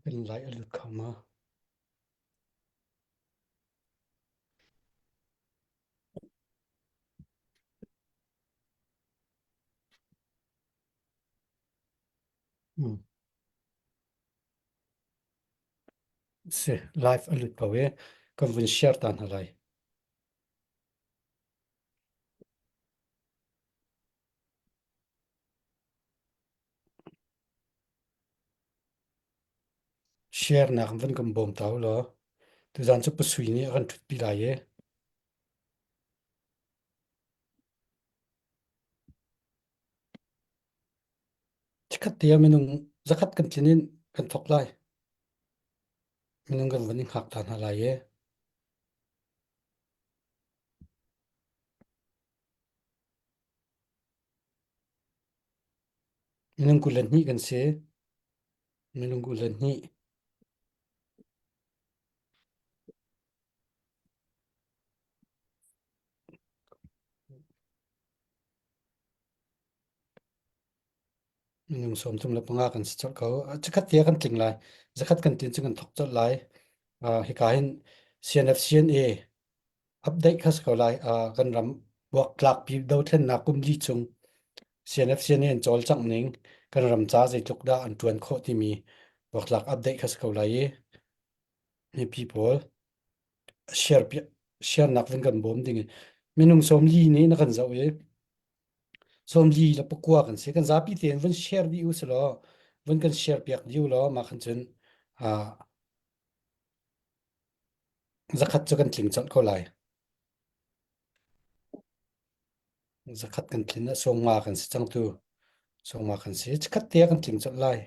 Kan lai a lut kho ma? Hmm. Si, live a lut ko i kan vun share ta hna lai. Share nak van kan bawm ta u law. Tuzaan cu pasui nih a kan ṭhutpi lai i. Chikkhat te ah minung zakhat kan tlin in kan thawk lai. Minung kan van i hngak ta hna lai i. Minung 22 kan si. Minung 22. Minung 35 kan si colh ko. Chikkhat te ah kan tling lai. Zakhat kan tlin cu kan thawk colh lai. Uh, hika hin CNF CNA update kha si ko lai. Uh, kan ram buaktlakpi dothlennak kum li chung CNF CNA an cawlcangh ning kan ram ca zeitluk dah an ṭuan khawh timi buaktlak update kha si ko lai i mipi pawl share share nak vun kan bawm ding in minung 40 nih na kan zoh i 40 le pakua kan si kan zapi tein vun share dih u si law vun kan share piak dih u law mah khan cun uh, zakhat cu kan tling colh ko lai. Zakhat kan tlin ah sawmnga kan si cang tu. Sawmnga kan si. Chikkhat te ah kan tling colh lai.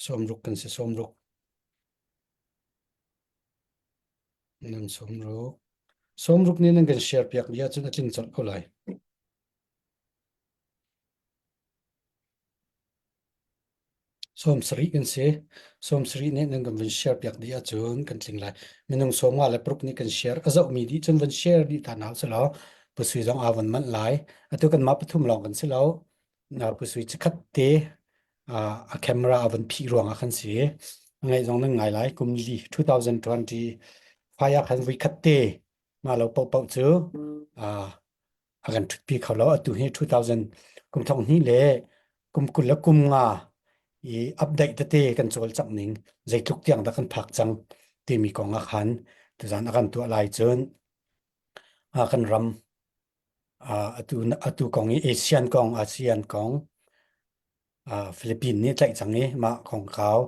Sawmruk kan si sawmruk. Nan sawmruk. Sawmruk nih nan kan share piak dih ahcun a tling colh ko lai. 70 kan si. 70 nih nan kan vun share piak dih ahcun kan tling lai. Minung 50 le paruk nih kan share. A zohmi dih cun vun share dih ta hna usih law Pusui zong aa vun manh lai. Atu kanmah pathum lawng kan si lo. Pusui chikkhat te a camera a vun phih ruangah khan si. Ngaih zong nan ngai lai. Kum li 2025 ah khan voi khat te mah lo paohpaoh cu a kan ṭhutpi kho lo. Atu hi 2000 kum thong hnih le kum 20 le kum nga i update tete kan cawlcangh ning zeitluk tiang dah kan phak cang timi kong ah khan tuzan a kan tuah lai cun kan ram atu atu kong i ASEAN kong ASEAN kong Philippines nih tlaih cang i mah kongkau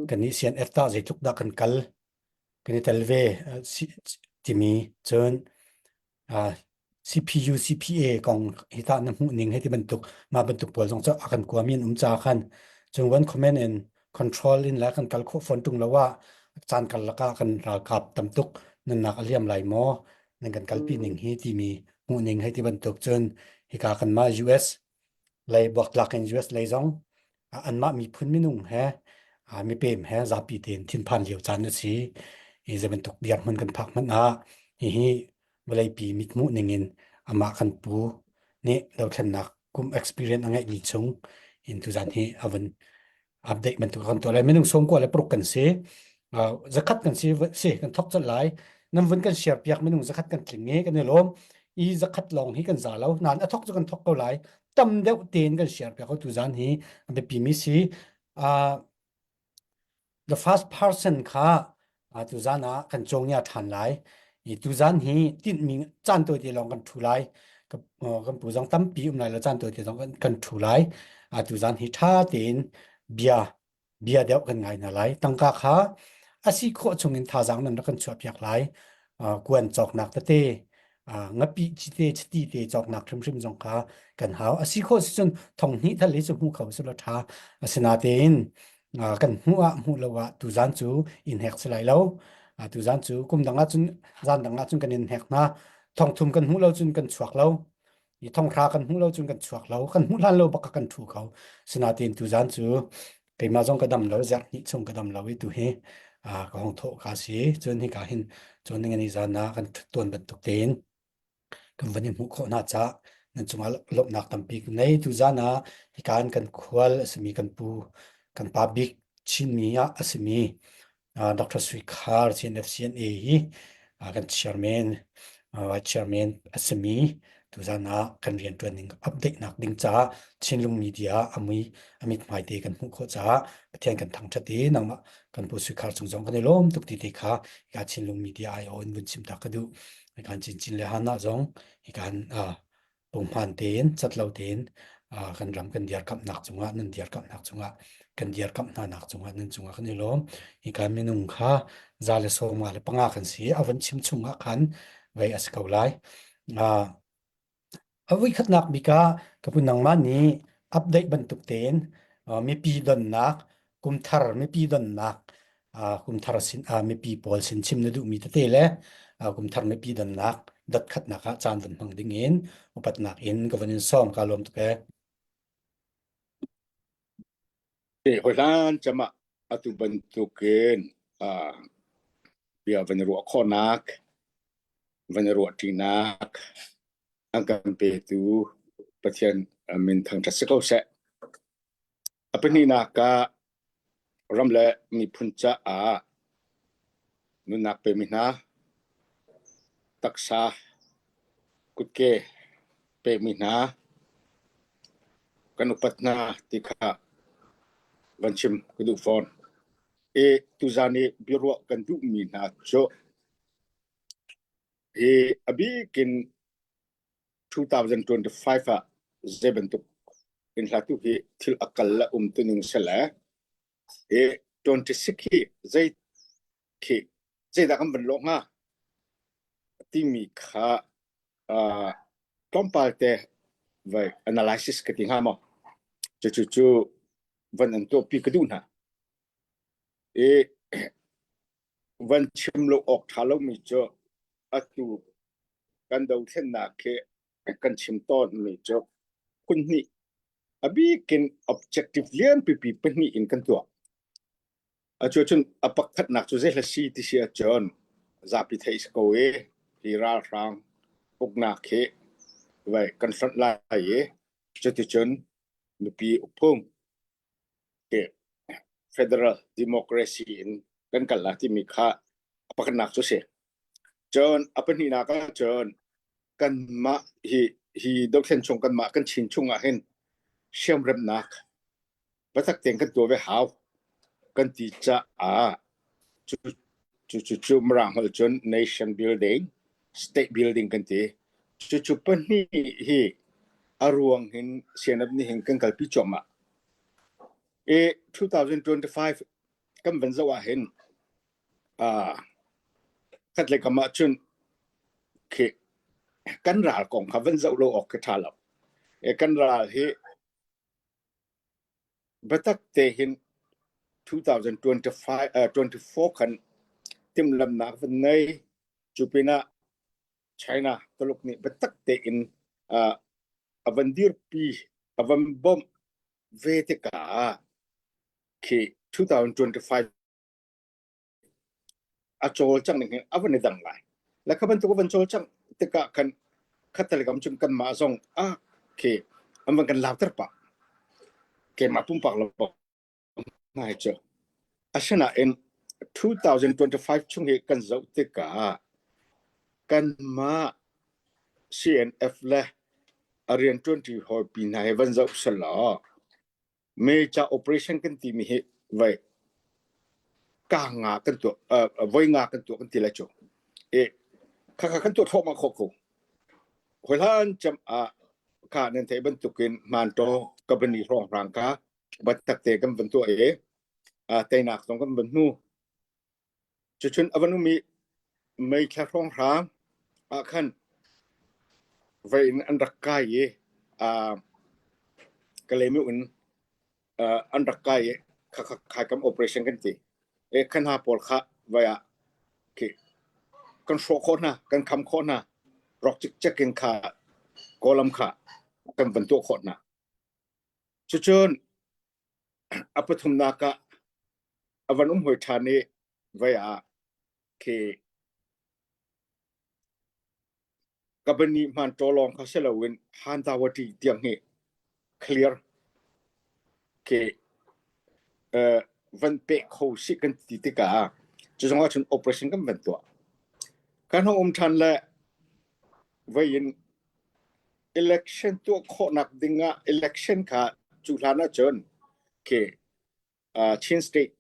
kan nih CNF tah zeitluk dah kan kal kan i tel ve timi cun CPU CPA kong hi tah na hmuh ning hei ti bantuk mah bantuk pawl zong cu a kan kuami an um ca khan cun one comment in control in la kan kal khawh fawn tung lo ah caan karlak ah kan ralkap tam tuk nunnak a liam lai maw nan kan kalpi ning hi timi hmuh ning hei ti bantuk cun hika kanmah US lei buaktlak in US lei zong anmah miphun minung he mipem he zapi tein thinphan lio caan a si. Hi zei bantuk dirhmun kan phak hmanh ah hihi vawleipi mithmuh ning in amah kan pu nih dothlennak kum experience a ngeihmi chung in tuzan hi a vun update bantuk kan tuah lai minung 96 le paruk kan si zakhat kan si si kan thok colh lai nan vun kan share piak minung zakhat kan tling i kan i lawm i zakhat lawng hi kan za lo nan a thok cu kan thok ko lai tam deuh tein kan share piak ko tu zan hi a biapi mi si the first person kha tu zan ah kan cawngya ṭhan lai i tu zan hi tinhmi caan tawi te lawng kan ṭhu lai kan pu zong tampi um lai lo caan tawi te zong kan ṭhu lai tu zan hi ṭha tein bia bia deuh kan ngai hna lai tangka kha a si khawh chungin thazaang nan rak kan chuahpiak lai kuan cawknak tete ngapih cite chiti te cawknak hrimhrim zong kha kan hau a si khawh si cun thong hnih thal hi cu hmu kho si lo ṭha asinatein kan hmuh ah hmuh lo ah tuzan cu in hek si lai lo tuzan cu kum dang ah cun zan dang ah cun kan in hek hna thong thum kan hmuh lo cun kan chuak lo i thong hra kan hmuh lo cun kan chuak lo kan hmuh hlan lo bak kan thu kho sinatein tuzan cu keimah zong ka dam lo zarh hnih chung ka dam lo i tu hi. ka hong thawh ka si. Cun hika hin cun ningani zan ah kan ṭhut bantuk tein kan van i hmuh khawh hna caah nan cungah lawmhnak tampi ka ngei. Tuzan ah hika in kan khual a simi kan pu kan pa bik Chinmi ah a simi Dr. Sui Khar CNFCNA hi kan chairman vice chairman a simi tuzan ah kan rianṭuan ning update nak ding caah Chinlung Media a mui a mithmai te kan hmuh khawh caah Pathian kan thangṭhat i nangmah kan pu Sui Khar cung zong kan i lawm tuk ti te kha hika Chinlung Media ai-aw in vun chim ta ka duh. Kan Chinchin le Hannah zong hikan punghman tein cat lo tein kan ram kan dirkamhnak cungah nan dirkamhnak cungah kan dirkamh hna nak cungah nan cungah kan i lawm. Hika minung kha 175 kan si a van chim chungah khan vei a si ko lai. A voikhatnak bik ah ka pu nangmah nih update bantuk tein mipi donnak kumthar mipi donnak kumthar sin mipi pawl sin chim na duhmi tete le kumthar mipi donnak dotkhatnak ah caan van hmang ding in upatnak in ka van in sawm ka lawm tuk e. Hoi hlan cem ah atu bantukin bia van i ruah khawhnak, van i ruah ṭinak an kan petu Pathian min thangṭhat si ko seh. A pahnihnak ah ram le miphun caah nunnak pemi hna, taksa kutke pekmi hna kan upat hna ti kha van chim ka duh fawn. I tuzan i biaruah kan duhmi hna cu hi a bik in 2025 ah zei bantuk in hla tu hi thil a kal le um tuning sele hi 26 hi zei khi zeidah kan van lawh hnga timi kha uh, tlawmpal te vai analysis ka ti hnga maw cucu cu van an tuahpi ka duh hna i van chim lo awk ṭha lomi cu atu kan dothlennak khi kan chim tawnmi cu phun hnih a bikin objective lian pipi pahnih in kan tuah. Cucun a pakhatnak cu zei si ti si ahcun zapi theih si ko i hi ralhrang uknak hi vai kan hlonh lai i cuticun mipi ukphung federal democracy in kan kal la timi kha a pakhatnak cu si. Cun a pahnihnak ahcun kanmah hi hi dothlen chung kanmah kan Chin chung ah hin siamremnak biatak tein kan tuah ve hau kan ti caah cu cu cu cu Mirang holh cun nation building state building kan ti cucu pahnih hi a ruang hin CNF nih hin kan kalpi cuahmah i 2025 kan van zoh ah hin uh, khatlei kam ah cun khi kan ral kong kha van zoh lo awk khi ṭha lo e kan ral hi Biatak te hin 2025, 24 khan timhlamhnak van ngei. Cu pinah China Tuluk nih biatak tein uh, a van dirpi, a van bawmh ve tikah khi 2025 a cawlcangh ning hi a van i dang lai. Le kha bantuk a van cawlcangh tikah khan khattali kam cun kanmah zong ah khi an van kan lauter pah. Keimah pumpak lo bak hna hi cu. Asinain 2025 chung hi kan zoh tikah kanmah CNF le a rianṭuanṭi hawipi hna hi van zoh selaw Major operation kan timi hi voi ka nga kan tuah voi nga kan tuah kan ti lai cu. E khakha kan tuah thluahmah khawh ko. Hoi hlan cem ah kha nan theih bantukin hmantaw kabani hrawnghrang kha batak te kan van tuah i teinak zong kan van hmu. Cucun a van um i meithla hrawnghrang ah khan vei in an rak kai i Kalaymyo in an rak kai i khaikam operation kan ti. E khan hna pawl kha vai ah khi kan hrawh khawh hna, kan kham khawh hna. Rawk cikcek in kha Kawlam kha kan van tuah khawh hna. Cucun a pathumnak ah a van um hoi ṭhan i. Vai ah khi Kabani hman ṭawlawng kha si loin Hantawati tiang hi clear khi van peh kho si kan ti tikah cu zong ahcun operation kan van tuah. Kan hung um ṭhan le voi in election tuah khawhnak ding ah election kha cu hlan ahcun khi Chin State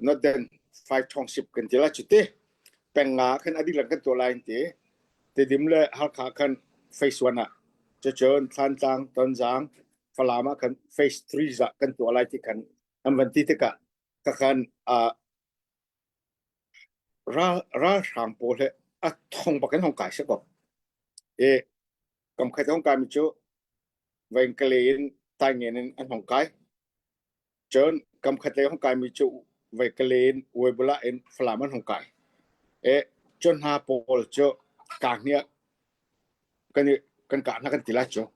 Northern Five Township kan ti lai cu te peng nga khan a dihlak kan tuah lai an ti. Tedim le Halkha khan phase 1 ah cucun Thlantlang, Tonzang, Falam ah khan phase 3 ah kan tuah lai ti khan an van ti tikah kakhan ralhrang pawl he a thong bak in hong kai se ko. E kam khat hong kai mi cu Vengkale in Taingen in an hong kai. Cun kamkhat lei hong kaimi cu Veikale in Weibula in Falam an hong kai. E cu hna pawl cu kahniah kan i kan kah hna kan ti lai cu.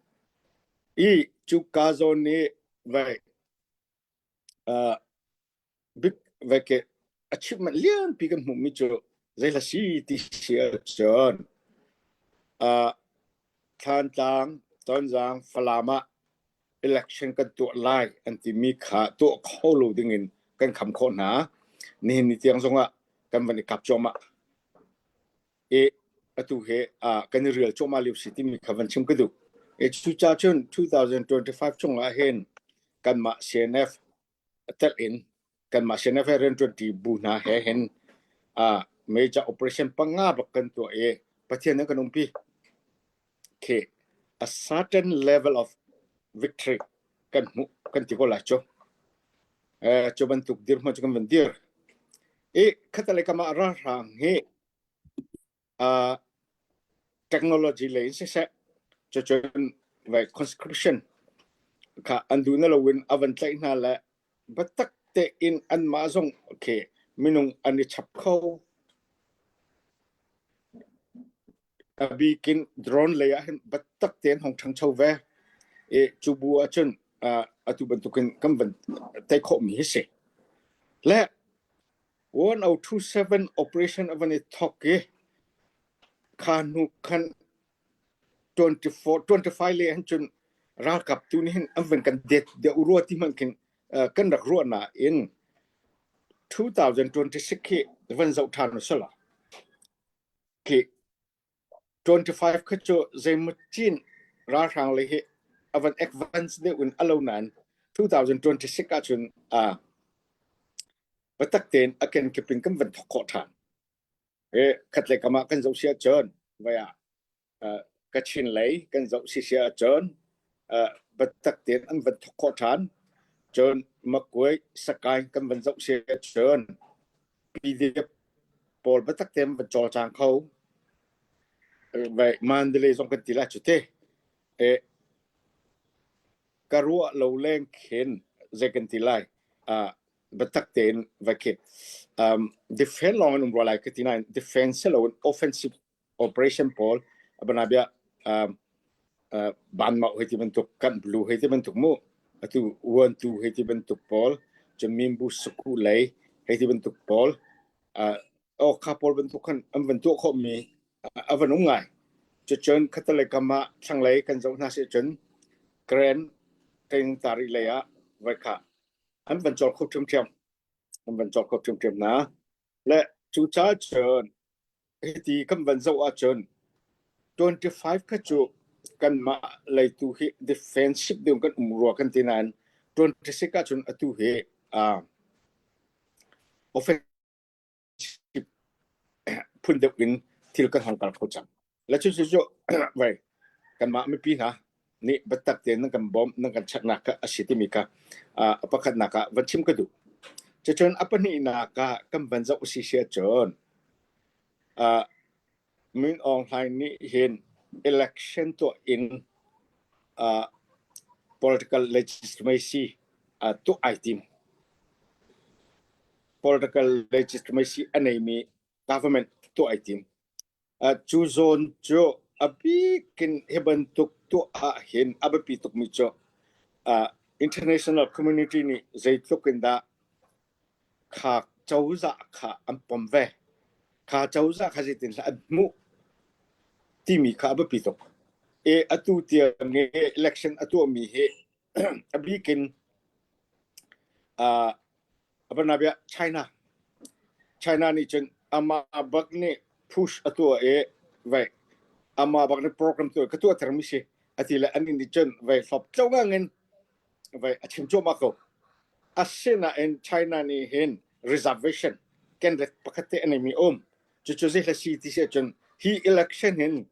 I cu ka zawn nih vei uh, big veke achievement lianpi kan hmuhmi cu zeihla si ti si ahcun uh, Thlantlang, Tonzang, Falam ah election kan tuah lai an timi kha tuah kho lo dingin kan kham khawh hna. Nihin ni tiang zongah kan van i kap cuahmah. I atu he uh, kan i rial cuahmah lio si timi kha van chim ka duh. E cuca cun 2025 chungah hin kanmah CNF telh in kanmah CNF he rianṭuanṭi bu hna he hin uh, major operation panga bak kan tuah i Pathian nan kan umpi. Khi a certain level of victory kan hmuh kan ti ko lai cu. Eh, cu bantuk dirhmun cu kan van dir. I khatalei kam ah ralhrang hi uh, technology lei in siseh cucun vai conscription kha an duh na loin a van tlaih hna le biatak tein anmah zong okay minung an i chap kho a bikin drone lei ah hin biatak tein hong ṭhangcho ve i cu bu ahcun atu bantukin kan van tei khawhmi hi si le 1027 operation a van i thawk i kha hnu khan 24 25 le han cun ralkap tu nih hin an van kan det deuh rua ti hmanh khin kan rak ruah nain 2026 khi van zoh ṭhan usila khi 25 kha cu zeimaw cin ralhrang lei hi a van advance deuh in a lo nain 2026 ahcun uh, biatak tein a kenkip in kan van thawk khawh ṭhan. E khatlei kam ah kan zoh si ahcun vai ah uh, Kachin lei kan zoh si si ahcun uh, biatak tein an van thawk khawh ṭhan. Cun Makuai Sakai kan van zoh si ahcun PDF pawl biatak tein van cawlcang kho. Vai Mandalay zong kan ti lai cu te. E ka ruah lo leng khin zei kan ti lai. Uh, biatak tein vai khi um, defend lawng in um rua lai ka ti nain defense si loin offensive operation pawl abanabia um, uh, banmau hei ti bantuk kan blue hei ti bantuk mu atu one two hei ti bantuk pawl cun suku lei hei ti bantuk pawl uh, kha pawl bantuk khan an van tuah khawh mi a van um ngai cucun khatalei kam ah thlanglei kan zoh hna si cun Grand Teng Tari lei ah vai kha an van cawr kho ṭhiamṭhiam an van cawr kho ṭhiamṭhiam hna le cucaah cun hiti kan van zoh ahcun 25 kha cu kanmah leitu hi defensive deuh kan um rua kan ti nain 26 ahcun atu hi uh, offensive phun deuh in thil kan hong kal kho cang. Le cu cu vai kanmah mipi hna nih biatak tein nan kan bawmh nan kan cheknak kha a si timi kha a pakhatnak ah van chim ka duh. Cucun a pahnihnak ah kan van zoh si si ahcun Min Aung Hlaing nih hin election tuah in political legitimacy tuah ai tim. Political legitimacy a neimi government tuah ai tim. Cu zawn cu a bik in hi bantuk tuah ahhin a biapi tukmi cu international community nih zeitluk in dah kha. cozah kha an pom ve. Kha cozah kha zeitin hlah an hmuh timi kha a biapi tuk. E atu tiang i election a tuahmi hi a bikin uh, Abanabia China China nih cun amah bak nih push a tuah i vai amah bak nih program tuah ka tuah termi si ati le an nih cun vai flop tlo ngang in vai a chim cuahmah ko. Asinain China nih hin reservation kenret pakhat te a neimi um. Cucu zei hla si ti si ahcun hi election hin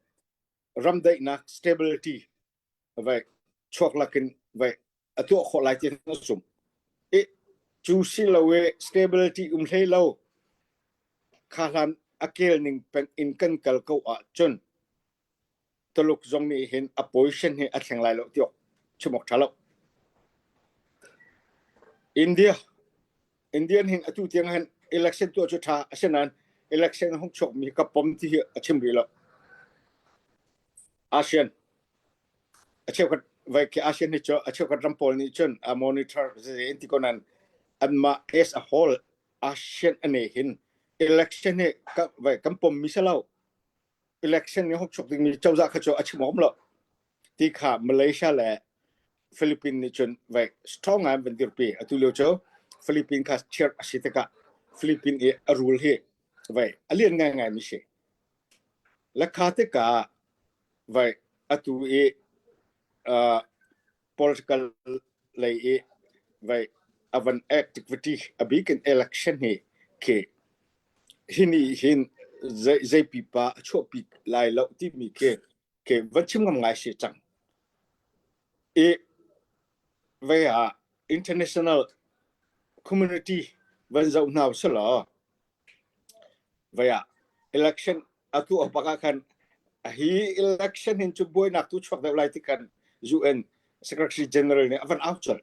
ramdaihnak stability vai chuak lakin vai a tuah khawh lai ti na zumh. I cu si lo i stability um hlei lo kha hlan a kel ning peng in kan kal ko ahcun Tuluk zong nih hin a position hi a thleng lai lo ti awk chim awk ṭha lo. India Indian hin atu tiang hin election tuah cu ṭha asinain election hung chuak mi ka pom ti hi a chim rih lo. ASEAN a cheukhat vai khi ASEAN nih cu a cheukhat ram pawl nih cun a monitor in ti ko nan anmah as a whole ASEAN ane hin election hi ka vai kan pom mi si lo election nih hok chuak dingmi cozah kha cu a chim awm lo ti kha Malaysia le Philippines nih cun vai strong ngai van dirpi atu lio cu Philippines kha chair a si tikah Philippines i a rule hi vai a lian ngai ngai mi si lekha tikah vai atu i uh, political lei i vai avan activity a bik in election hi khi hi nih hin zei zei pipa a chuahpi lai lo timi khi khi van chim ngam ngai si cang. I vei ah international community van zoh hna usih vei ah election atu a bak ah khan hi election hin cu buainak tu chuak deuh lai ti khan UN Secretary General nih a van au colh.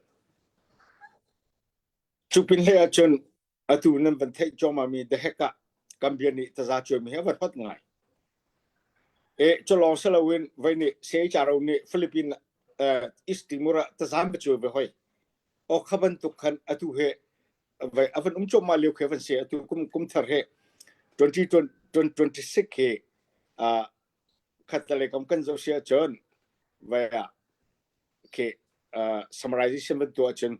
Cu pin hlei ahcun atu nan van theih cuahmah mi The Hague ah Gambia nih taza cuaimi hi a van hot ngai. E culawng si loin voi nih CHRO nih Philippine uh, East Timor ah taza an va cuai ve hoi. O kha bantuk khan atu he vai a van um cuahmah lio khi van si atu kum kum thar he 2026 he uh, khat le kam kan zoh si ahcun vai ah khi uh, summarization van tuah ahcun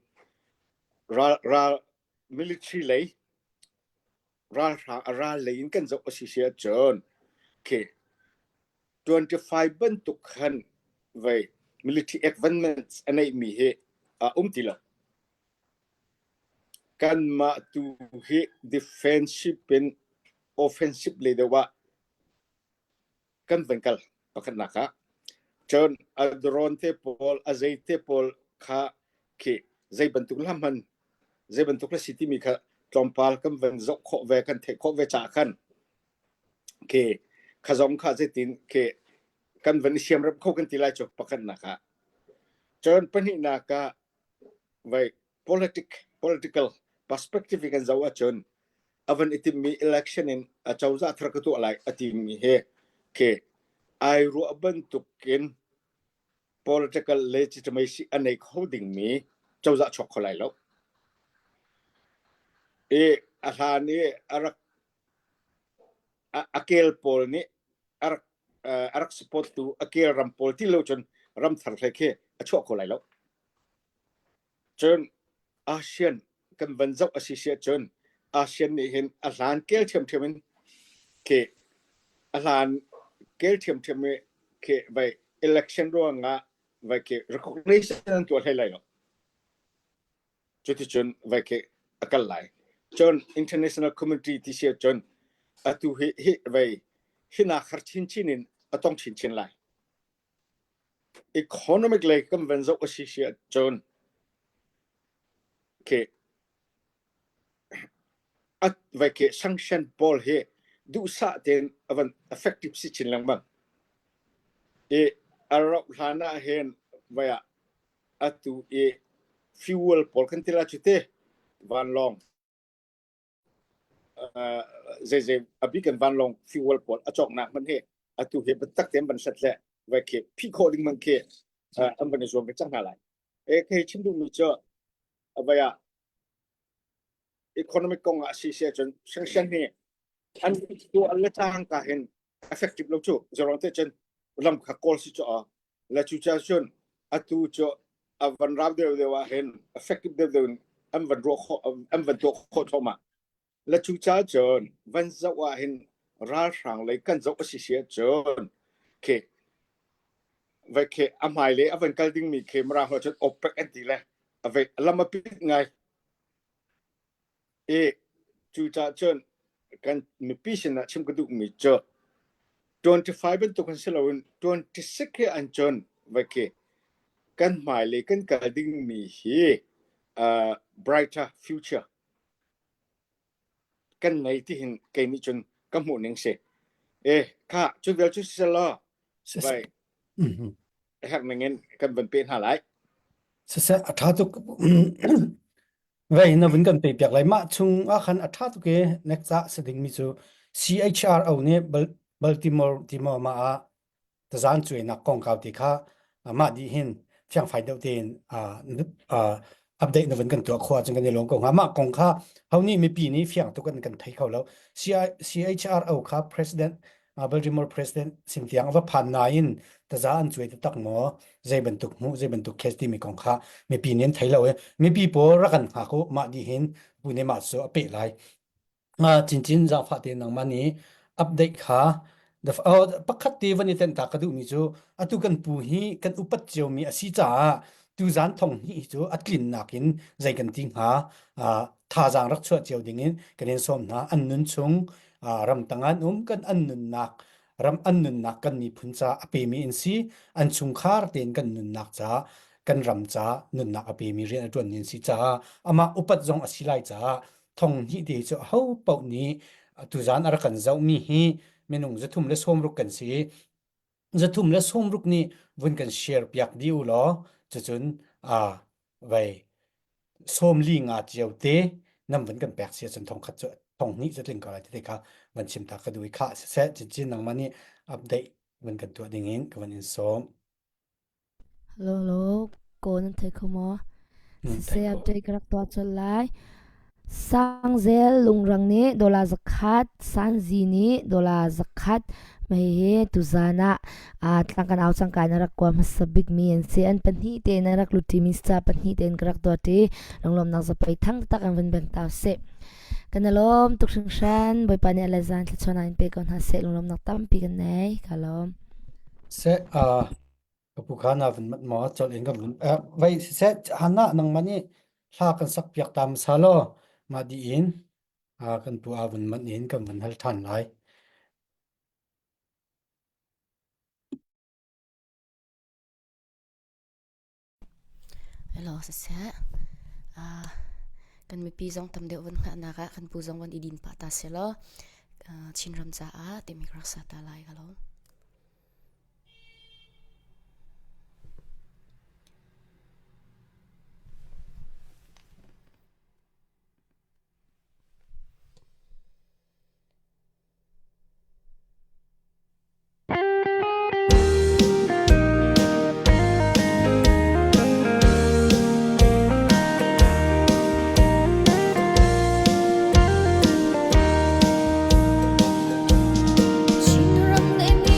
ral ral military lei ralhrang a ral lei in kan zoh a si si ahcun khi 25 bantuk khan vei military advancements a neihmi hi a um ti lo. Kanmah tu hi defensive in offensive lei deuh ah kan van kal pakhatnak ah cun a drone te pawl a zei te pawl kha khi zei bantuk hla hman zei bantuk hla si timi kha tlawmpal kan van zoh khawh ve kan theih khawh ve caah khan khi kha zong kha zeitin khi kan van i siamrem kho kan ti lai cu pakhatnak ah cun pahnihnak ah vai politic political perspective in kan zoh ahcun a van i timmi election in a cozah thar ka tuah lai a timi he khi ai ruah bantukin political legitimacy a nei kho dingmi cozah chuak kho lai lo. I a hlan i a rak a kel pawl nih a rak a rak support tu a kel ram pawl ti lo cun ram thar hlei khi a chuah kho lai lo. Cun ASEAN kan van zoh a si si ahcun ASEAN nih hin a hlan kel ṭhiamṭhiam in khi a hlan kel ṭhiamṭhiam i khi vai election ruangah vai khi recognition an tuah hlei lai lo. Cuticun vai khi a kal lai. Cun international community ti si ahcun atu hi hi vai hinak har chinchin in a tong chinchin lai. Economic lei kan van zoh a si si ahcun khi vai khi sanction pawl hi duhsah tein a van effective si chin lengmang. I a rauh hlan ah hin vai ah atu i fuel pawl kan ti la cu te vanlawng zeizei a bik in vanlawng fuel pawl a cawknak hmanh hi atu hi biatak tein van hlat le vai khi phih khawh ding man khi an van i zuam ve cang hna lai. E khi chim duhmi cu vai ah economic kong ah si si cun sanction hi an tu an le cang ka hin effective lo cu zeron te cun lam kha kawl si chu a la cu cha cun atu cu a van rau deuh deuh ah hin effective deuh deuh in an van ruah khawh an van tuah khawh thoma la cu cha cun van zoh ah hin ralhrang lei kan zoh a si si cun khi vai khi a hmai le a van kal ding mi khi mara ho cun OPEC an ti le a vai lam a pit ngai I cucaah cun kan mipi sinah chim ka duhmi cu 25 bantuk hin si loin 26 he an cun vai khi kan hmailei kan kal dingmi hi uh, brighter future kan ngei ti hin kei nih cun ka hmuh ning si. E kha cu vial cu si law vai herh ning in kan van pe hna lai. Siseh a ṭha tuk. Vei na vun kan pe piak lai. Mah chung ah khan a ṭha tuk i nek ca si dingmi cu CHRO nih Baltimore Timor mah ah tazan cuainak kongkau ti kha mah dih hin fiangfai deuh tein update na vun kan tuah khawh ahcun kan i lawm ko hnga. Mah kong kha ho nih mipi nih fiang tuk an kan thei kho lo. CHRO kha President Baltimore President sin tiang a va phan nain taza an cuai taktak maw zei bantuk hmuh zei bantuk case timi kong kha mipi nih an thei lo i mipi pawl rak kan hngak u mah dih hin bu nih mah cu a peh lai cincin zaangfah te nangmah nih update kha pakhat te van i tenh ta ka duhmi cu atu kan pu hi kan upat ciomi a si caah tuzan thong hnih cu a tlinnak in zei kan ti hnga thazaang rak chuah cio ding in kan in sawm hna an nun chung ramtang an um kan an nunnak ram an nunnak kan miphun ca a pemi in si an chungkhar tein kan nunnak ca kan ram ca nunnak a pemi rian a ṭuan in si caah amah upat zong a si lai caah thong hnih te cu aho paoh nih tuzan a rak kan zohmi hi minung 360 kan si 360 nih vun kan share piak dih u law cucun a vei sawmli nga cio te nam vun kan pek si ahcun thong khat cu thong hnih cu tling ko lai ti kha van chim ta ka duh i khah siseh cincin nangmah nih update van kan tuah ding in ka van in sawm. Hello, hello. Ko nan thei kho maw? Siseh update ka rak tuah colh lai. Sangzel lungrang nih dollar zakhat, Sanzi nih dollar zakhat. Mei hi tuzan ah aa tlang kan au cangka in a rak kua hmasa bikmi an si. An pahnih tein a rak luṭimi ca pahnih tein ka rak tuah ṭi. Lunglawmhnak zapei thang taktak an vun beng ta usih. Kan i lawm tuk hringhran. Bawipa nih a le zan thluachuah in pe ko hna seh. Lunglawmhnak tampi kan nei. Ka lawm. Seh, uh, Ka pu kha na vun mat maw colh in ka vun vai siseh hana nangmah nih hla kan sak piak ta hmasa law mah dih in kan pu a vun manh in kan vun hal ṭhan lai. Hello, siseh. Uh, kan mipi zong tam deuh van hngahnak ah kan pu zong van i din pah ta selaw uh, Chinram caah timi ka rak sa ta lai ka lo. Chinram ngeimi.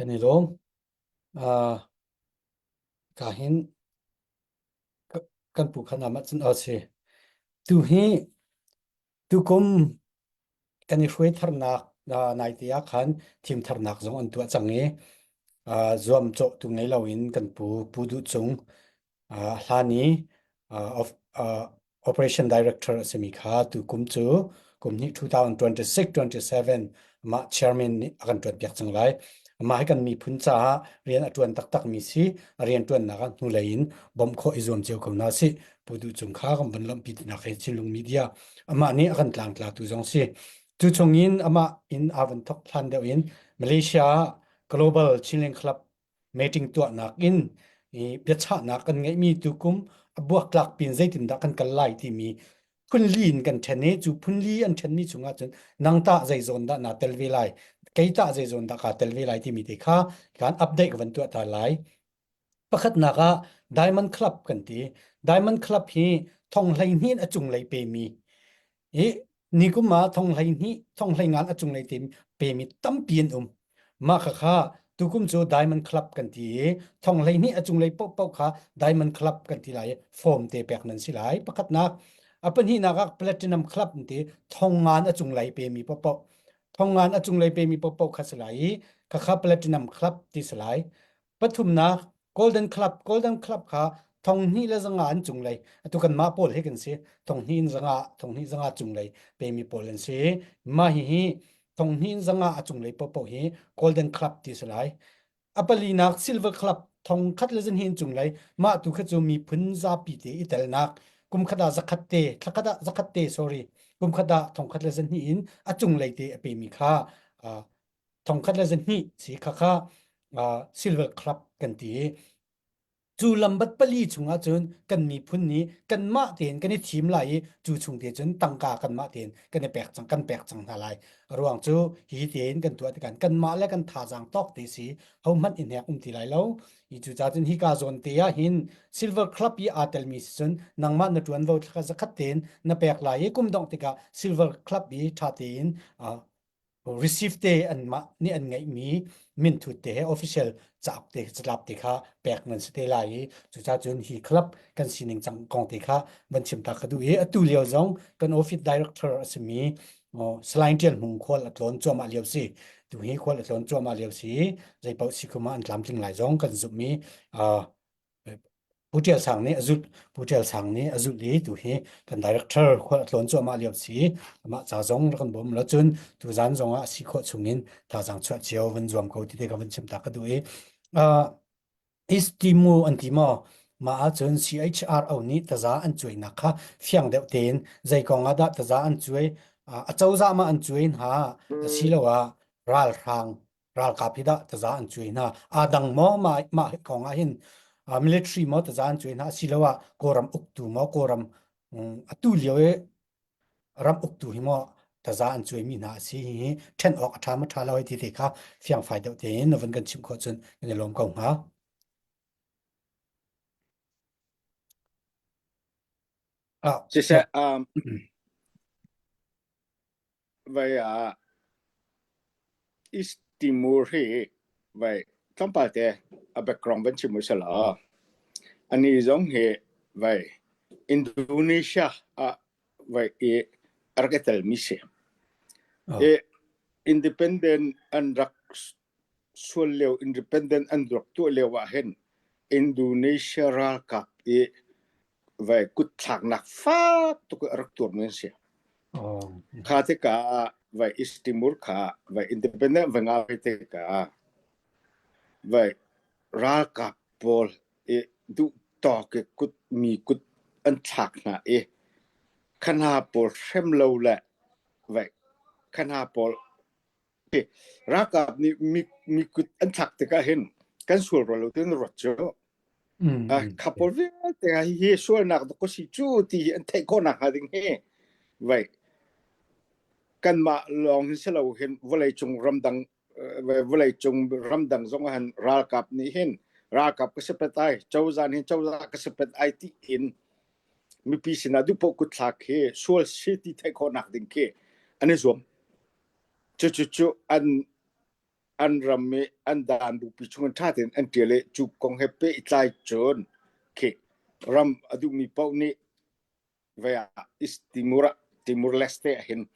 Kan i lawm. Uh, ka hin kan pu khan amah cun a si. Tu hi tukum kan i hruai tharnak naite ah khan thim tharnak zong an tuah cang i zuamcawh tu ngei loin kan pu Pu Duh Cung hlan i Operation Director a simi kha tu kum cu kum hnih 2026-27 amah chairman nih a kan ṭuanpiak cang lai. Amah hi kan miphun caah rian a ṭuan taktakmi si, a rian ṭuannak ah hnulei in bawmh khawh i zuam cio ko hna sih. Pu Duh Cung kha kan van lawmhpi tinak he Chinlung Media amah nih a kan tlangtlatu zong si. Cu chungin amah in aa van thok hlan deuh in Malaysia ah Global Chinland Club meeting tuahnak in i biachahnak kan ngeihmi tukum a buaktlak pin zeitindah kan kal lai timi phunli in kan ṭhen i cu phunli an ṭhenmi chungah cun nang tah zei zawn dah naa tel ve lai kei tah zei zawn dah kaa tel ve lai timi te kha kan update ka van tuah ta lai. Pakhatnak ah Diamond Club kan ti. Diamond Club hi thong 12 in a cunglei pemi i nikum ah thong 12 thong 15 a cunglei te pemi tampi an um. Mah khakha tukum cu Diamond Club kan ti i thong 12 a cunglei paohpaoh kha Diamond Club kan ti lai i form te pek nan si lai. Pakhatnak a pahnihnak ah Platinum Club an ti thong ngan a cunglei pemi paohpaoh thong ngan a cunglei pemi paohpaoh kha si lai i khakha Platinum Club ti si lai. Pathumnak Golden Club Golden Club kha thonghnih le zanga an cunglei atu kanmah pawl hi kan si thonghnih in zanga thonghnih zanga cunglei pemi pawl an si mah hihi thonghnih in zanga a cunglei paohpaoh hi Golden Club ti si lai a palinak Silver Club thong khat le zanhi in cunglei mah tu kha cu miphun zapi te i telnak kum khat ah zakhat te thlakhat ah zakhat te sorry kum khat ah thong khat le zanhnih in a cunglei te a pemi kha thongkhat le zahnih si khakha silver club kan ti i cu lambat pali chungah cun kan miphun nih kanmah tein kan i thim lai i cu chung te cun tangka kanmah tein kan i pek cang kan pek cang hna lai a ruang cu hi tein kan tuah tikhan kanmah le kan thazaang tawk te si hohmanh i hnek um ti lai lo i cu ca cun hika zawn te ah hin silver club i aa telmi si cun nangmah na ṭuanvo thlaka zakhat tein na pek lai i kum dongh tikah silver club i ṭha tein receive te anmah nih an ngeihmi minthut te he official cauk te catlap te kha pek nan si te lai i cucaah cun hi club kan sining cang kong te kha van chim ta ka duh i atu lio zong kan office director a simi Salai Tial Hmung khual a tlawn cuahmah lio si tu hi khual a tlawn cuahmah lio si zei paoh si kum ah an tlamtling lai zong kan zumh i Pu Ṭial Sang nih a zulh. Pu Ṭial Sang nih a zulh i tu hi kan director khual a tlawn cuahmah lio si. Amah ca zong rak kan bawm lo cun tuzan zong ah a si khawh chungin thazaang chuah cio van zuam ko ti te ka van chim ta ka duh i uh, East Timor an ti maw mah ahcun CHRO nih taza an cuainak kha fiang deuh tein zei kong ah dah taza an cuai a cozah ma an cuai hna asiloah ralhrang ralkap hi dah taza an cuai hna aa dang maw mah mah kong ah hin military maw taza an cuai hna asiloah kawlram uktu maw kawlram atu lio i ram uktu hi maw taza an cuaimi hna a si hi ṭhen awk a ṭha ma ṭha lo hei ti te kha fiangfai deuh tein na vun kan chimh khawh cun kan i lawm ko hnga. Ah, Siseh, um, vai ah East Timor hi vai tlawmpal te a background van chim usih law ani zong hi vai Indonesia ah vai i a rak i telmi si. I independent an rak sual lio independent an rak tuah lio ah hin Indonesia ralkap i vai kutthlaknak fak tuk a rak tuarmi an si. Kha tikah vai East Timor kha vai independent vai ngah ve tikah vai ralkap pawl i duh tawk i kut mi kut an thlak hna i khana pawl hrem lo le vai khana pawl Ralkap nih mi kut an thlak tikah hin kan sual rua lo ti an ruat cu. Kha pawl vialte hi sualnak dawk ka si cu ti hi an theih khawh nakhnga ding hi vai kanmah lawng hin si lo hin vawleicung ramdang vawleicung ramdang zong ah hin ralkap nih hin ralkap ka si pet ai cozah nih cozah ka si pet ai ti in mipi sinah duhpoh kutthlak hi sual si ti theih khawh nak ding khi an i zuam. Cucu cu an An ram i an daan bupi chung in ṭha tein an ṭial i cu kong he pehtlai cun khi ram a duhmi paoh nih vei ah East Timor ah Timor Leste ah hin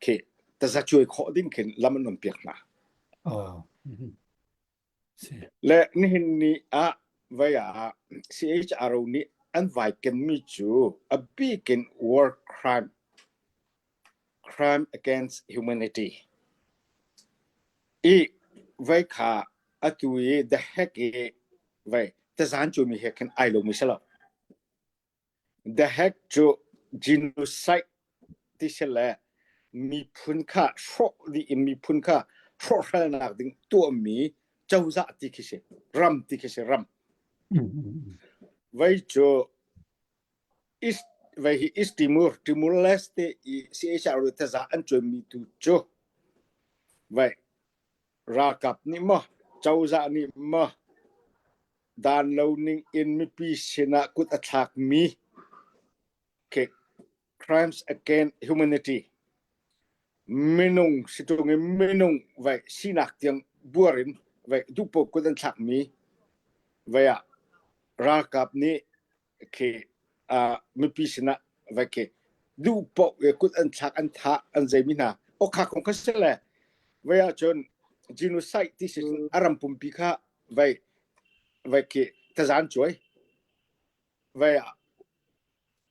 khi tazacuai khawh ding khin lam an on piak hna. Oh. Mhm. Si. Le nihin ni ah vei ah CHRO nih an vai kenmi cu a bik in war crime crime against humanity i vei kha atu i the heck i vei tazan cumi he khin ai lomi si lo. The Hague cu genocide ti si le miphun kha hrawh dih in miphun kha hrawhhralnak ding tuahmi cozah ti khi si ram ti khi si ram. Vei cu East vei hi East Timor Timor Leste i CHR taza an cuanmi tu cu vei ralkap nih maw cozah nih maw Dan lo ning in mipi sinah kut a thlakmi crimes against humanity minung situng in minung vai sinak tiang buar in vai duhpoh kut an thlakmi vai ah ralkap nih khi mipi sinah vai khi duhpoh kut an thlak an thah an zeimi hna okha kong kha si le vai ahcun genocide ti si a ram pumpi kha vai vai khi tazan cuai vai ah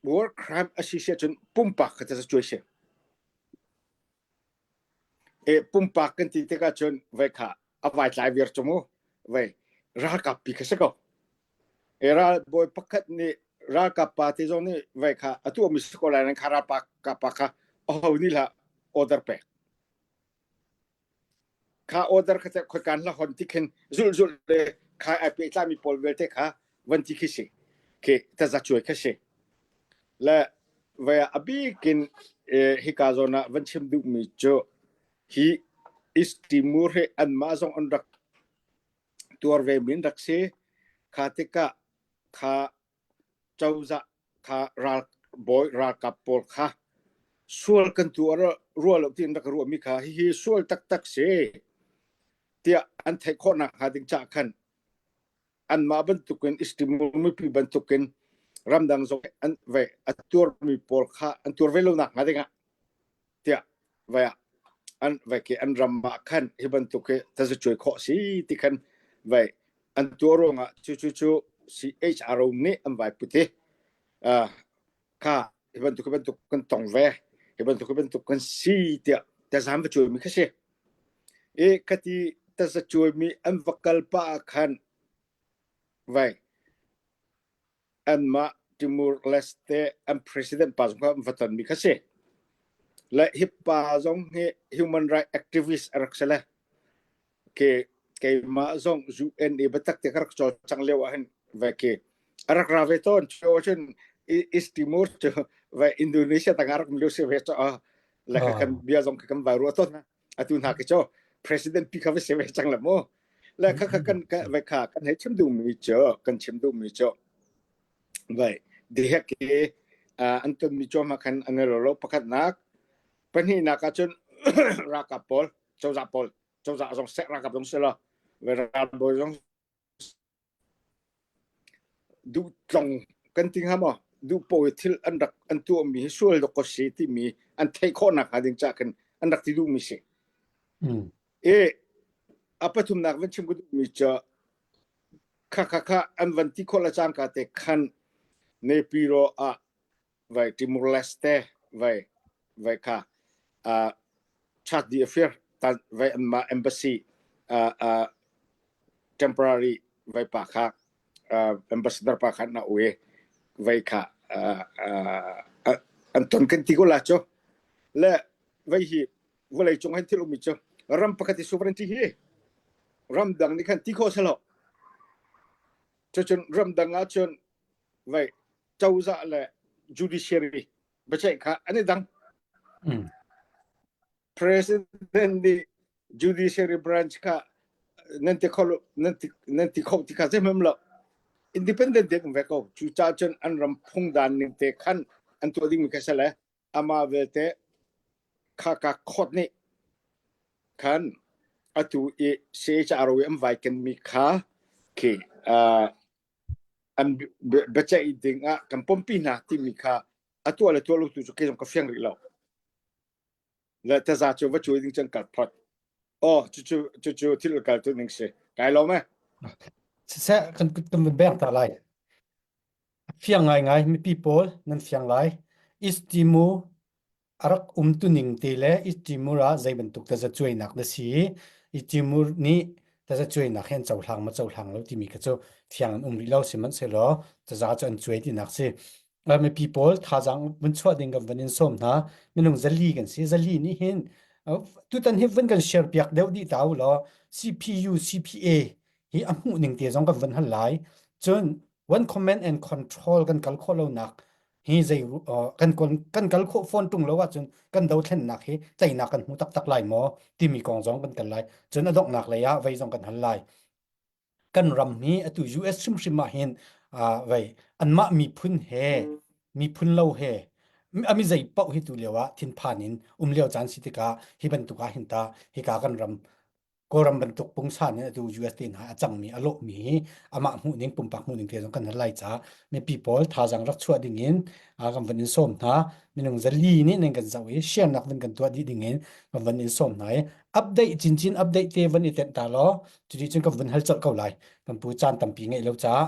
war crime a si si ahcun pumpak kha taza cuai si e pumpak kan ti tikah cun vai kha a vai tlai vir cu mu vai ralkap pi kha si ko e ral bawi pakhat nih ralkap pa te zong nih vai kha atu mi si ko lai nan kha ralpa ka pa kha aho nih lah order pek Kha order kha teh khoikan hla hon ti khin zulh zulh le khai ai pehtlaimi pawl vialte kha van ti khi si. Khi tazacuai kha si. Le vai a bikin hika zawn ah van chim duhmi cu hi East Timor hi anmah zong an rak tuar ve min rak si. Kha tikah kha cozah kha ral bawi ralkap pawl kha sual kan tuah rua lo tiin rak ruahmi kha hihi sual taktak si tiah an theih khawhnak hnga ding caah khan anmah bantukin East mipi bantukin ramdang zong an ve a tuarmi pawl kha an tuar ve lo nak hnga dingah tiah vai ah an vai khi an ram ah khan hi bantuk hi tazacuai khawh si ti khan vai an tuah ruangah cu cu cu CHRO nih an vai put i kha hi bantuk hi bantuk kan tong ve hi bantuk hi bantuk kan si tiah tazam va cuai mi kha si i khati tazacuai mi an va kal pa ah khan vai anmah Timor Leste an president pa zong kha an va tonmi kha si. Le hi pa zong hi human right activist a rak si le ke keimah zong UN i biatak te ka rak cawl cang lio ah hin ve ke a rak ra ve tawn cu cun East Timor cu ve Indonesia tang a rak um lio si ve cho le ka kan bia zong ka kan vai ruah tawn atu hna ke cho president pi kha va si ve cang la mu le kha kha kan ve kha kan hei chim duhmi cu kan chim duhmi cu vai dihek ke an tonmi cu ma khan an lo lo pakhatnak pahnihnak ah cun ralkap pawl cozah pawl cozah zong seh ralkap zong si lo ve ralbawi zong Duhtlong kan ti hnga maw? Duhpaoh i thil an rak an tuahmi hi sual dawk ko si timi an theih khawhnak hnga ding caah khin an rak ti duhmi si. I a pathumnak van chim ka duhmi cu kha kha kha an van ti khawh le cangka te khan Nepiro ah vai Timor Leste vai vai kha uh, Chad di affair tan vai anmah embassy uh, uh, temporary vai pa kha uh, ambassador pa kha na ue vai kha uh, uh, an ton kan ti ko la cho le vai hi vawlei cung hin thil umi chu ram pakhat i sovereignty hi ram dang nih khan ti kho selo cucun ram dang ah cun vai cozah le judiciary biaceih kha an i dang. President nih judiciary branch kha nan ti kho nan ti nan ti kho ti kha zeihmanh lo independent den um ve ko cu ca cun an ram phung dan ning te khan an tuah ding mi kha si le amah vialte kha ka court nih khan. Atu i CHRO i an vai kenmi kha khi uh, an biaceih ding ah kan pompi hna timi kha a tuah le tuah lo tu cu kei zong ka fiang rih lo. Le taza cu va cuai ding cun kal phot. Oh, cucu cucu thil kal tu ning si. Kai lawm eh. Siseh kan kan beng ta lai. Fiang ngaingai mipi pawl nan fiang lai. East Timor a rak umtuning te le East Timor ah zei bantuk tazacuainak na si i East Timor nih tazacuainak hi an cohlang maw cohlang lo timi kha cu fiang an um rih lo sihmanhsehlaw taza cu an cuai tinak si. Mipi pawl thazaang vun chuah ding kan van in sawm hna. Minung zali kan si. Zali nih hin tutan hi vun kan share piak deuh dih ta u law CPU, CPA hi a hmuh ning te zong kan van hal lai. Cun one command and control kan kal khawh lonak hi zei kan kan kal khawh fawn tung lo ahcun kan dothlennak hi teinak kan hmu taktak lai maw timi kong zong kan kal lai cun a donghnak lei ah vei zong kan hal lai kan ram hi atu US hrimhrim ah hin vei anmah miphun he miphun lo he ami zei paoh hi tu lio ah thinphan in um lio caan si tikah hi bantuk ah hin ta hika kan ram Kawlram bantuk pungsan in atu US te hna a cangmi a lawhmi hi amah hmuh ning pumpak hmuh ning te zong kan hal lai caah mipi pawl thazaang rak chuah ding in kan van in sawm hna minung zali nih nan kan zoh i share nak van kan tuah dih ding in kan van in sawm hna i update cincin update te van i tenh ta law cuti cun kan van hal colh ko lai kan pu caan tampi ngeih lo caah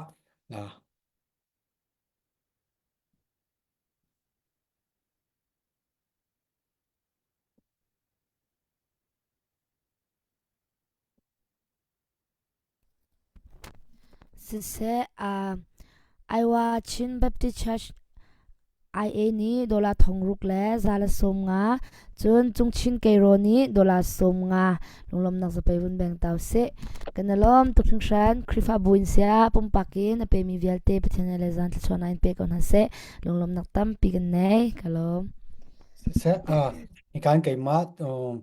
Siseh, uh, Iowa Chin Baptist Church IA nih dollar thongruk le za le 50, cun Cungchin Keiraw nih dollar 50 lunglawmnak zapei vun beng tau sih. Kan i lawm tuk hringhran. Khrihfabu in siah pumpak in a pemi vialte Pathian le zan thluachuahnak in pe ko hna seh. Lunglawmnak tampi kan nei. Ka lawm. Siseh, uh, hikan keimah uh,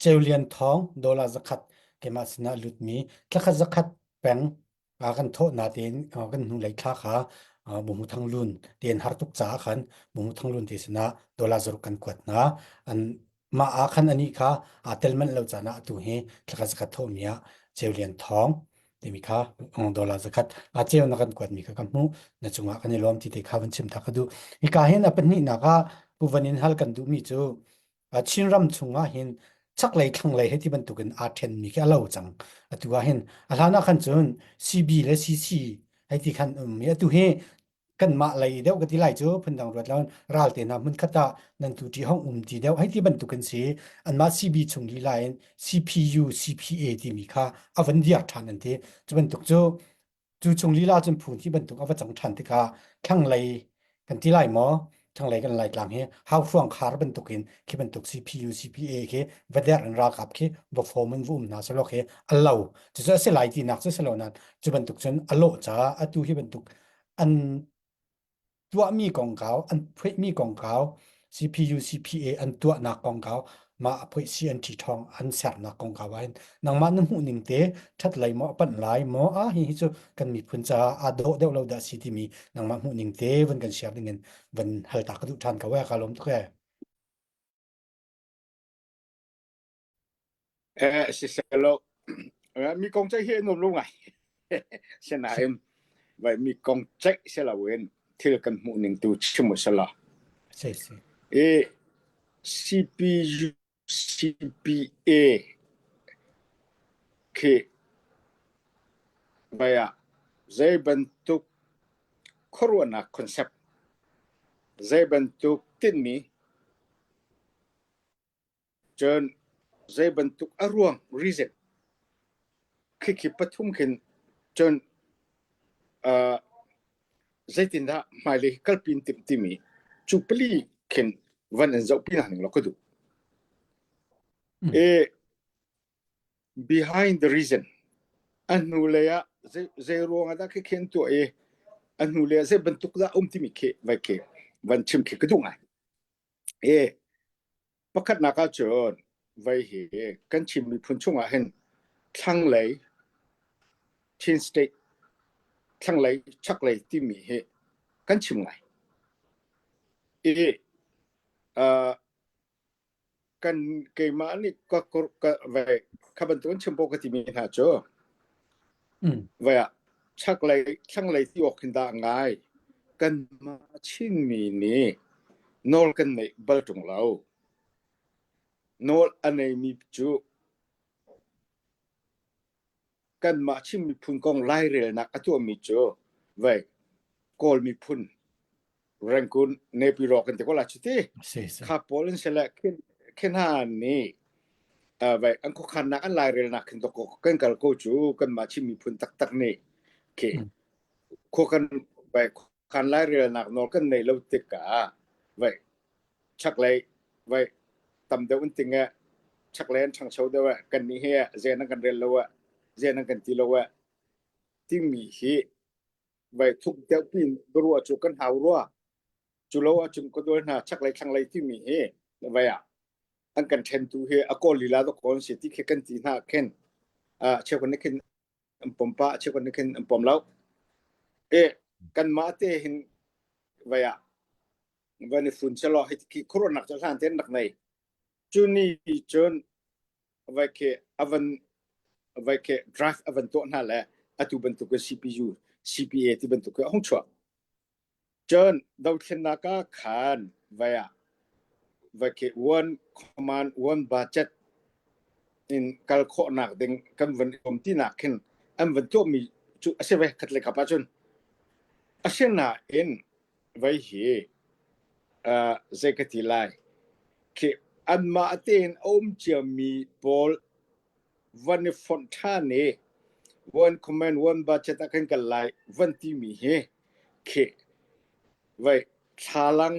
Ceu Lian Thawng dollar zakhat keimah sinah a lutmi thlakhat zakhat peng kan thawh na tein kan hnulei thla kha Bumu Thang Lun tein har tuk caah khan Bumu Thang Lun te sinah dollar zaruk kan kuat hna. An mah ah khan anih kha aa tel manh lo caan ah atu hi thlakhat zakhat thawhmi ah Ceu Lian Thawng timi kha dollar zakhat a ceu na kan kuatmi kha ka hmuh na cungah kan i lawm ti te kha van chim ta ka duh. Hika hin a pahnihnak ah Pu Van In hal kan duhmi cu Chinram chungah hin chaklei thlanglei hei ti bantukin aa ṭhenmi khi a lo cang. Atu ah hin a hlan ah khan cun CB le CC hei ti khan um i atu hi kanmah lei deuh ka ti lai cu phundang ruat lo ral te hna hmun khat ah nan tu ṭi hong um ti deuh hei ti bantukin si anmah CB chung lila in CPU CPA timi kha a van diar ṭhan an ti. Cu bantuk cu Cu chung lila cun phu hi bantuk a va cang ṭhan tikah thlanglei kan ti lai maw? Thlanglei kan Laitlang hi hauhruang khar bantukin khi bantuk CPU, CPA khi va der in ralkap khi va form in va um hna selaw khi a lo. Cucu a si lai tinak cu si lo nain cu bantuk cun a lawh caah atu hi bantuk an tuahmi kongkau, an phuaihmi kongkau, CPU, CPA an tuahnak kongkau, mah a phuaih CNT ṭhawng an sernak kongkau ah hin nangmah na hmuh ning te ṭhat lei maw a panh lai maw ah hi hi cu kan miphun caah aa dawh deuh lo dah si timi nangmah hmuh ning te van kan share ding in van hal ta ka duh ṭhan ko eh ka lawm tuk eh. Eh, siselaw mi kong ceih hi nuam lo ngai. Sinain vai mi kong ceih si loin thil kan hmuh ning tu chim u selaw. Si si. I CPU CPA khi vai ah zei bantuk khuaruahnak concept zei bantuk tinhmi Cun zei bantuk a ruang reason khikhi pathum khin cun uh, zeitindah hmailei kalpi in timh timi cu pali khin van in zohpi hna ning law ka duh. Mm. E behind the reason a hnu lei ah zei zei ruang ah dah khi khin tuah i a hnu lei ah zei bantuk dah um timi khi vai khi van chim khi ka duh ngai. E Pakhatnak ahcun vei hi kan Chin miphun chungah hin thlanglei Chin State thlanglei chaklei timi hi kan chim ngai. I uh, kan keimah nih ka, ka, vai Kha bantuk in chim pawh ka timi hna cu vai ah chaklei thlanglei ti awk hin dah ngai. Kanmah Chinmi nih nawl kan neih bal ṭung lo. Nawl a neimi cu kanmah Chin miphun kong lairelnak a tuahmi cu vei Kawl miphun Rangoon Naypyidaw kan ti ko la cu ti. Kha pawl an si le khin hna nih vei an khuakhannak an lairelnak khin to kan kal ko cu kanmah Chin miphun taktak nih khi khua kan vei khan lairelnak nawl kan nei lo tikah vei chaklei vai tam deuh an ting eh chaklei an ṭhangcho deuh eh kannih hi zen an kan rel lo eh zen an kan ti lo eh timi hi vai thuk deuh pin biaruah cu kan hau rua cu lo ahcun ka dual hna chaklei thlanglei timi hi vai ah an kan ṭhentu hi a kawl lila dok kawl si ti khi kan ti hna khin cheukhat nih khin an pom pah cheukhat nih khin an pom lo e kanmah te hin vai ah van i fun selaw hi khi khuaruahnak cu hlan tein rak nei. Cu ni cun vai khi avan vai khi draft avan tuah hna le atu bantuk in CPU CPA ti bantuk khi a hung chuah. Cun dothlennak ah khan vai ah vai khi one command one budget in kal khawhnak ding kan van um tinak khin an van tuahmi cu a si ve khat le kap ahcun asinain Vei hi zei ka ti lai khi anmah tein a um ciami pawl van i fonh ṭhan i one command one budget ah kan kal lai van timi hi khi vei thlalang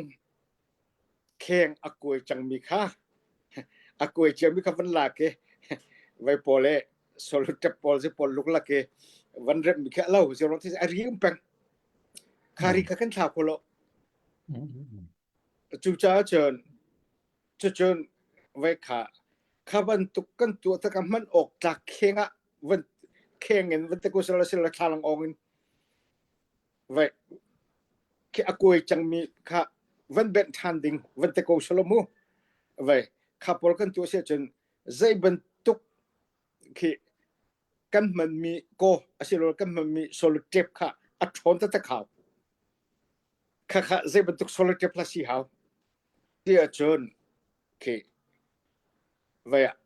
kheng a kuai cangmi kha a kuai ciami kha van lak i vei pawl i solutep pawl si pawl luklak i van remmi khi a lo zero a ri um peng. Khari kha kan thla kho lo. Cucaah cun cucun vai kha kha bantuk kan tuah tak ah hman awk tlak kheng ah van kheng in van te ko sila sila thlalang ong in vai khi a kuai cangmi kha van benh ṭhan ding van te ko sala mu vai kha pawl kan tuah si ahcun zei bantuk khi kan hmanmi kaw asiloah kan hmanmi solid tape kha a ṭhawn taktak hau. Khakha zei bantuk solid tape hlah si hau. Ti ahcun khi vai ah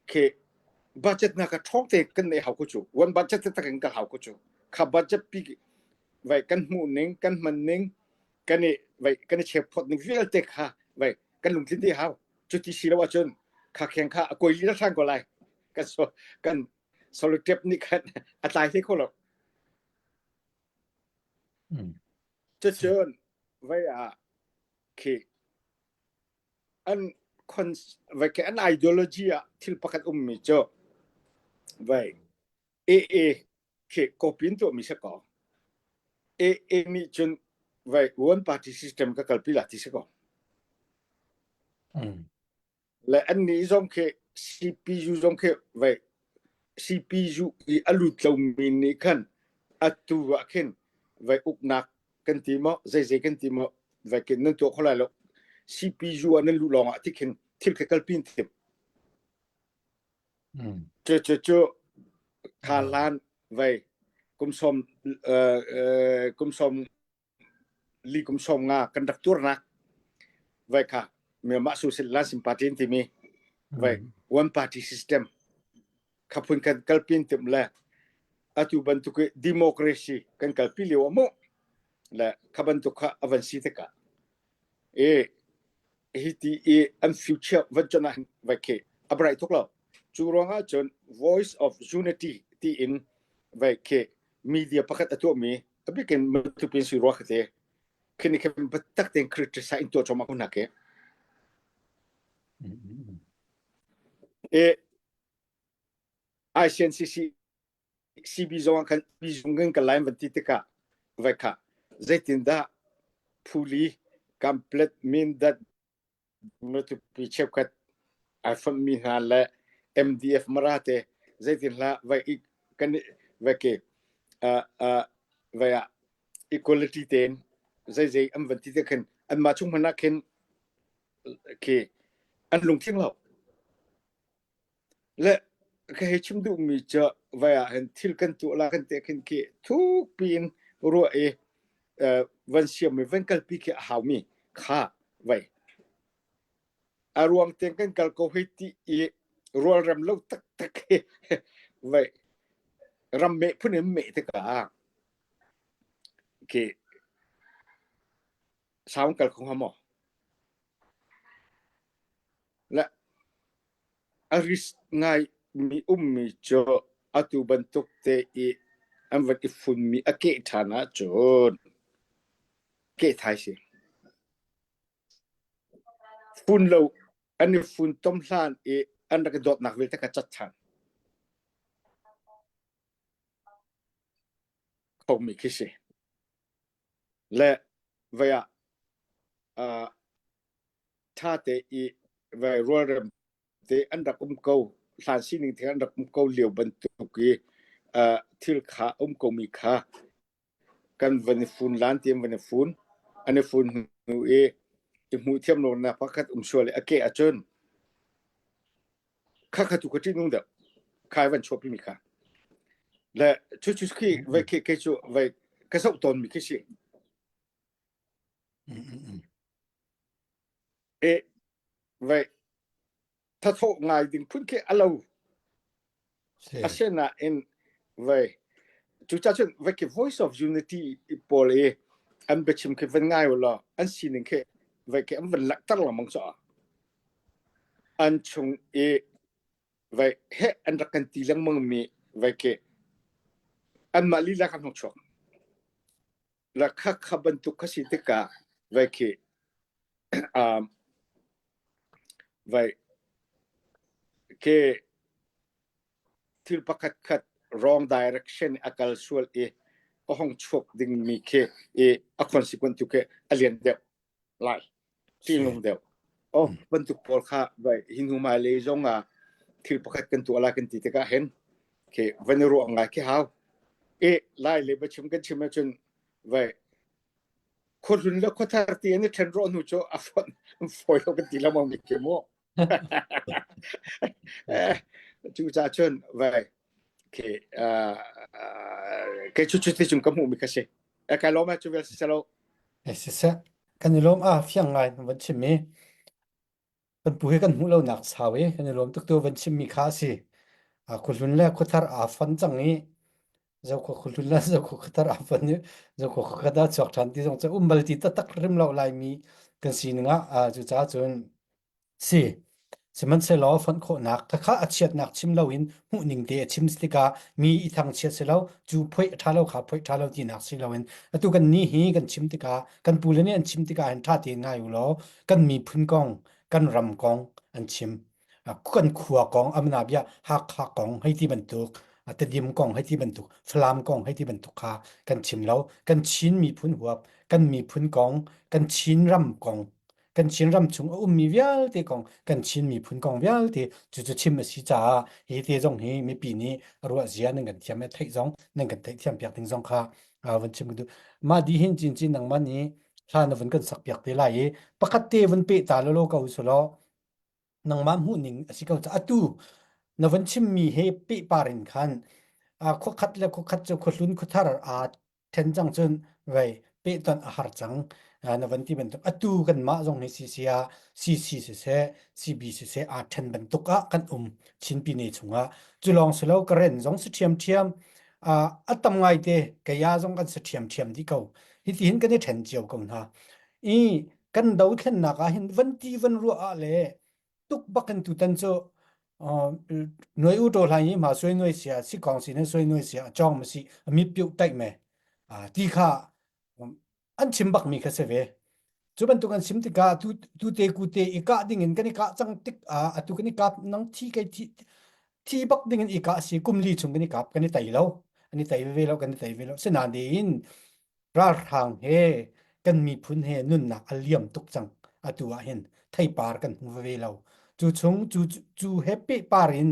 khi budget na ka ṭhawng te kan nei hau ko cu. One budget taktak in ka hau ko cu. Kha budget pi vai kan hmuh ning, kan hman ning, kan i vai kan i chep phot ning vialte kha vai kan lungtlin dih hau. Cuti si lo ahcun kha kheng kha a koi lila ṭhan ko lai. Kan so kan solid tape nih khan a tlai hlei kho lo. Cucun vai ah khi an vai khi an ideology ah thil pakhat ummi cu vai AA khi copy in tuahmi si ko. AA nih cun vai one party system ka kalpi la ti si ko. Le annih zong khi CPU zong khi vai CPU i a lut lomi nih khan atu ah khin vai uknak kan ti maw zeizei kan ti maw vai kin nan tuah kho lai lo CPU ah nan luh lawng ah ti khin thil kha kalpi in thim. Cu cu cu kha hlan vei kum sawm kum sawm li kum sawm nga kan rak turnak vai kha Myanmar Social Lansing Party in timi vai one party system kha phun kan kalpin tim le atu bantuk i democracy kan kalpi lio amu le kha bantuk kha avan si tikah e hi ti i an future van chon ah vai khi a bright tuk lo cu ruangah cun voice of unity ti in vai khi media pakhat a tuahmi a bikin matupin si rua khate khini khin biatak tein criticize in tuah choma ko hna ke e ICNCC CB zong ah khan B zung kan kal lai van ti tikah vai kha zeitindah phuli kamplet mindat matupi cheukhat ai fonhmi hna le MDF Mara te zeitin hlah vai i kan vai ke vai ah equality tein zeizei an van ti te khin anmah chung hmanh ah khin khi an lungtling lo. Le ka hei chim duhmi cu vai ah hin thil kan tuah la kan te khin khi thuk piin ruah i van siam i van kalpi khi a haumi kha vai a ruang tiang kan kal ko hei ti i rualrem lo taktak hi vai ram meh phun in meh tikah khi sau kal kho hnga maw? Le a risk ngaimi ummi cu atu bantuk te i an van i funmi a keh ṭhan ahcun keh thai si. Fun lo an i fun tom hlan i an rak i dawtnak vialte kha cat ṭhan. Khomi khi si. Le vei ah uh, ṭha te i vai rualrem te an rak um ko hlan sining te an rak um ko lio bantuk i uh, thil kha um ko mi kha kan van i fun lan ti an van i fun an i fun hnu i i hmuh thiam lo nak pakhat um sual i a ke ahcun kha kha tu ka ṭih nung deuh khai van chuahpi mi kha le cu cu khi vai khi ke cu vai ka zoh tawn mi khi si e vai thathawh ngai ding phun khi a lo asinain vai cucaah cun vai khi voice of unity pawl i an biachim khi van ngai u law an sining khi vai khi an van langhter lengmang cu an chung i vai he an rak kan ti lengmang mi vai khi anmah lila kan hung chuak la kha kha bantuk kha si tikah vai khi um, vai ke thil pakhat khat wrong direction a kal sual i a hong chuak ding mi khi i a consequence tu khi a lian deuh lai ṭihnung deuh oh bantuk pawl kha vai hi hnu mai le zong ah thil pakhat kan tuah lai kan ti tikah hin khi van i ruah ngai khi hau e lai le bachim kan chim ahcun vai khuahlun le khuathar ti an i ṭhen rawh hnu cu a fon an fawi lo kan ti lengmang mi khi mu cu ca cun vai khi kei cu cu ti cung ka hmuh mi kha si kai lawm cu vel si selo Siseh, kan i lawm a fiang ngai na van chim i kan pu he kan hmuh lonak sau i kan i lawm tuk tu van chimmi kha a si. Khuahlun le khuathar aa fon cang i zokhua khuahlun le zokhua khuathar aa fon i zokhua khuakhat ah chuak ṭhan ti zong cu um bal ti taktak rim lo laimi kan sining ah cucaah cun Si. Sihmanhsehlaw fonh khawhnak khakha a chiatnak chim loin hmuhning te a chim tikah mi i thangchiat si lo, cu phoih a ṭha lo kha phoih ṭha lo tinak si loin atu kan ni hi kan chim tikah kan pule nih an chim tikah hin ṭha tein ngai u law kan miphun kong, kan ram kong an chim. Kan khua kong, amana bia Hakha kong hei ti bantuk, Tedim kong hei ti bantuk, Falam kong hei ti bantuk kha kan chim lo. Kan Chin miphun huap, kan miphun kong, kan Chin ram kong kan Chinram chung a ummi vialte kong kan Chin miphun kong vialte cucu chim a si caah hi te zong hi mipi nih ruah zia nan kan thiam le theih zong nan kan theih thiam piak ding zong kha van chim ka duh mah di hin cin cin nangmah nih hla na vun kan sak piak te lai i pakhat te vun pe ta lo ko sulaw nangmah hmuh ning a si ko ca atu na van chimmi he pehpar in khan khuakhat le khuakhat cu khuahlun khuathar aa then cang cun vei pehtonh a har cang na van ti bantuk atu kan mah zong hi CC ah CC siseh CB siseh aa then bantuk ah kan um Chin Pine chungah cu lawng si lo Karen zong si ṭhiamṭhiam a tam ngai te kaya zong kan si ṭhiamṭhiam dih ko hiti hin kan i ṭhen cio ko hna i kan dothlennak ah hin van ti van ruah ah le tuk bak in tutan cu nuai u to hlai ni ma sui nuai sia si kong si ne sui nuai sia chong ma si mi piu tai me ti kha an chim bak mi kha se ve cu bantuk an sim tikah tu tu te ku te i kah ding in kan i kah cang tik a atu kan i kap nang thi kai thi thi bak ding in i kah si kum li chung kan i kap kan i tai lo an i tai ve lo kan i tai ve lo sinain Ralhrang he kan miphun he nunnak a liam tuk cang. Atu ah hin theipar kan hmu veve lo. Cu chung cu cu he pehpar in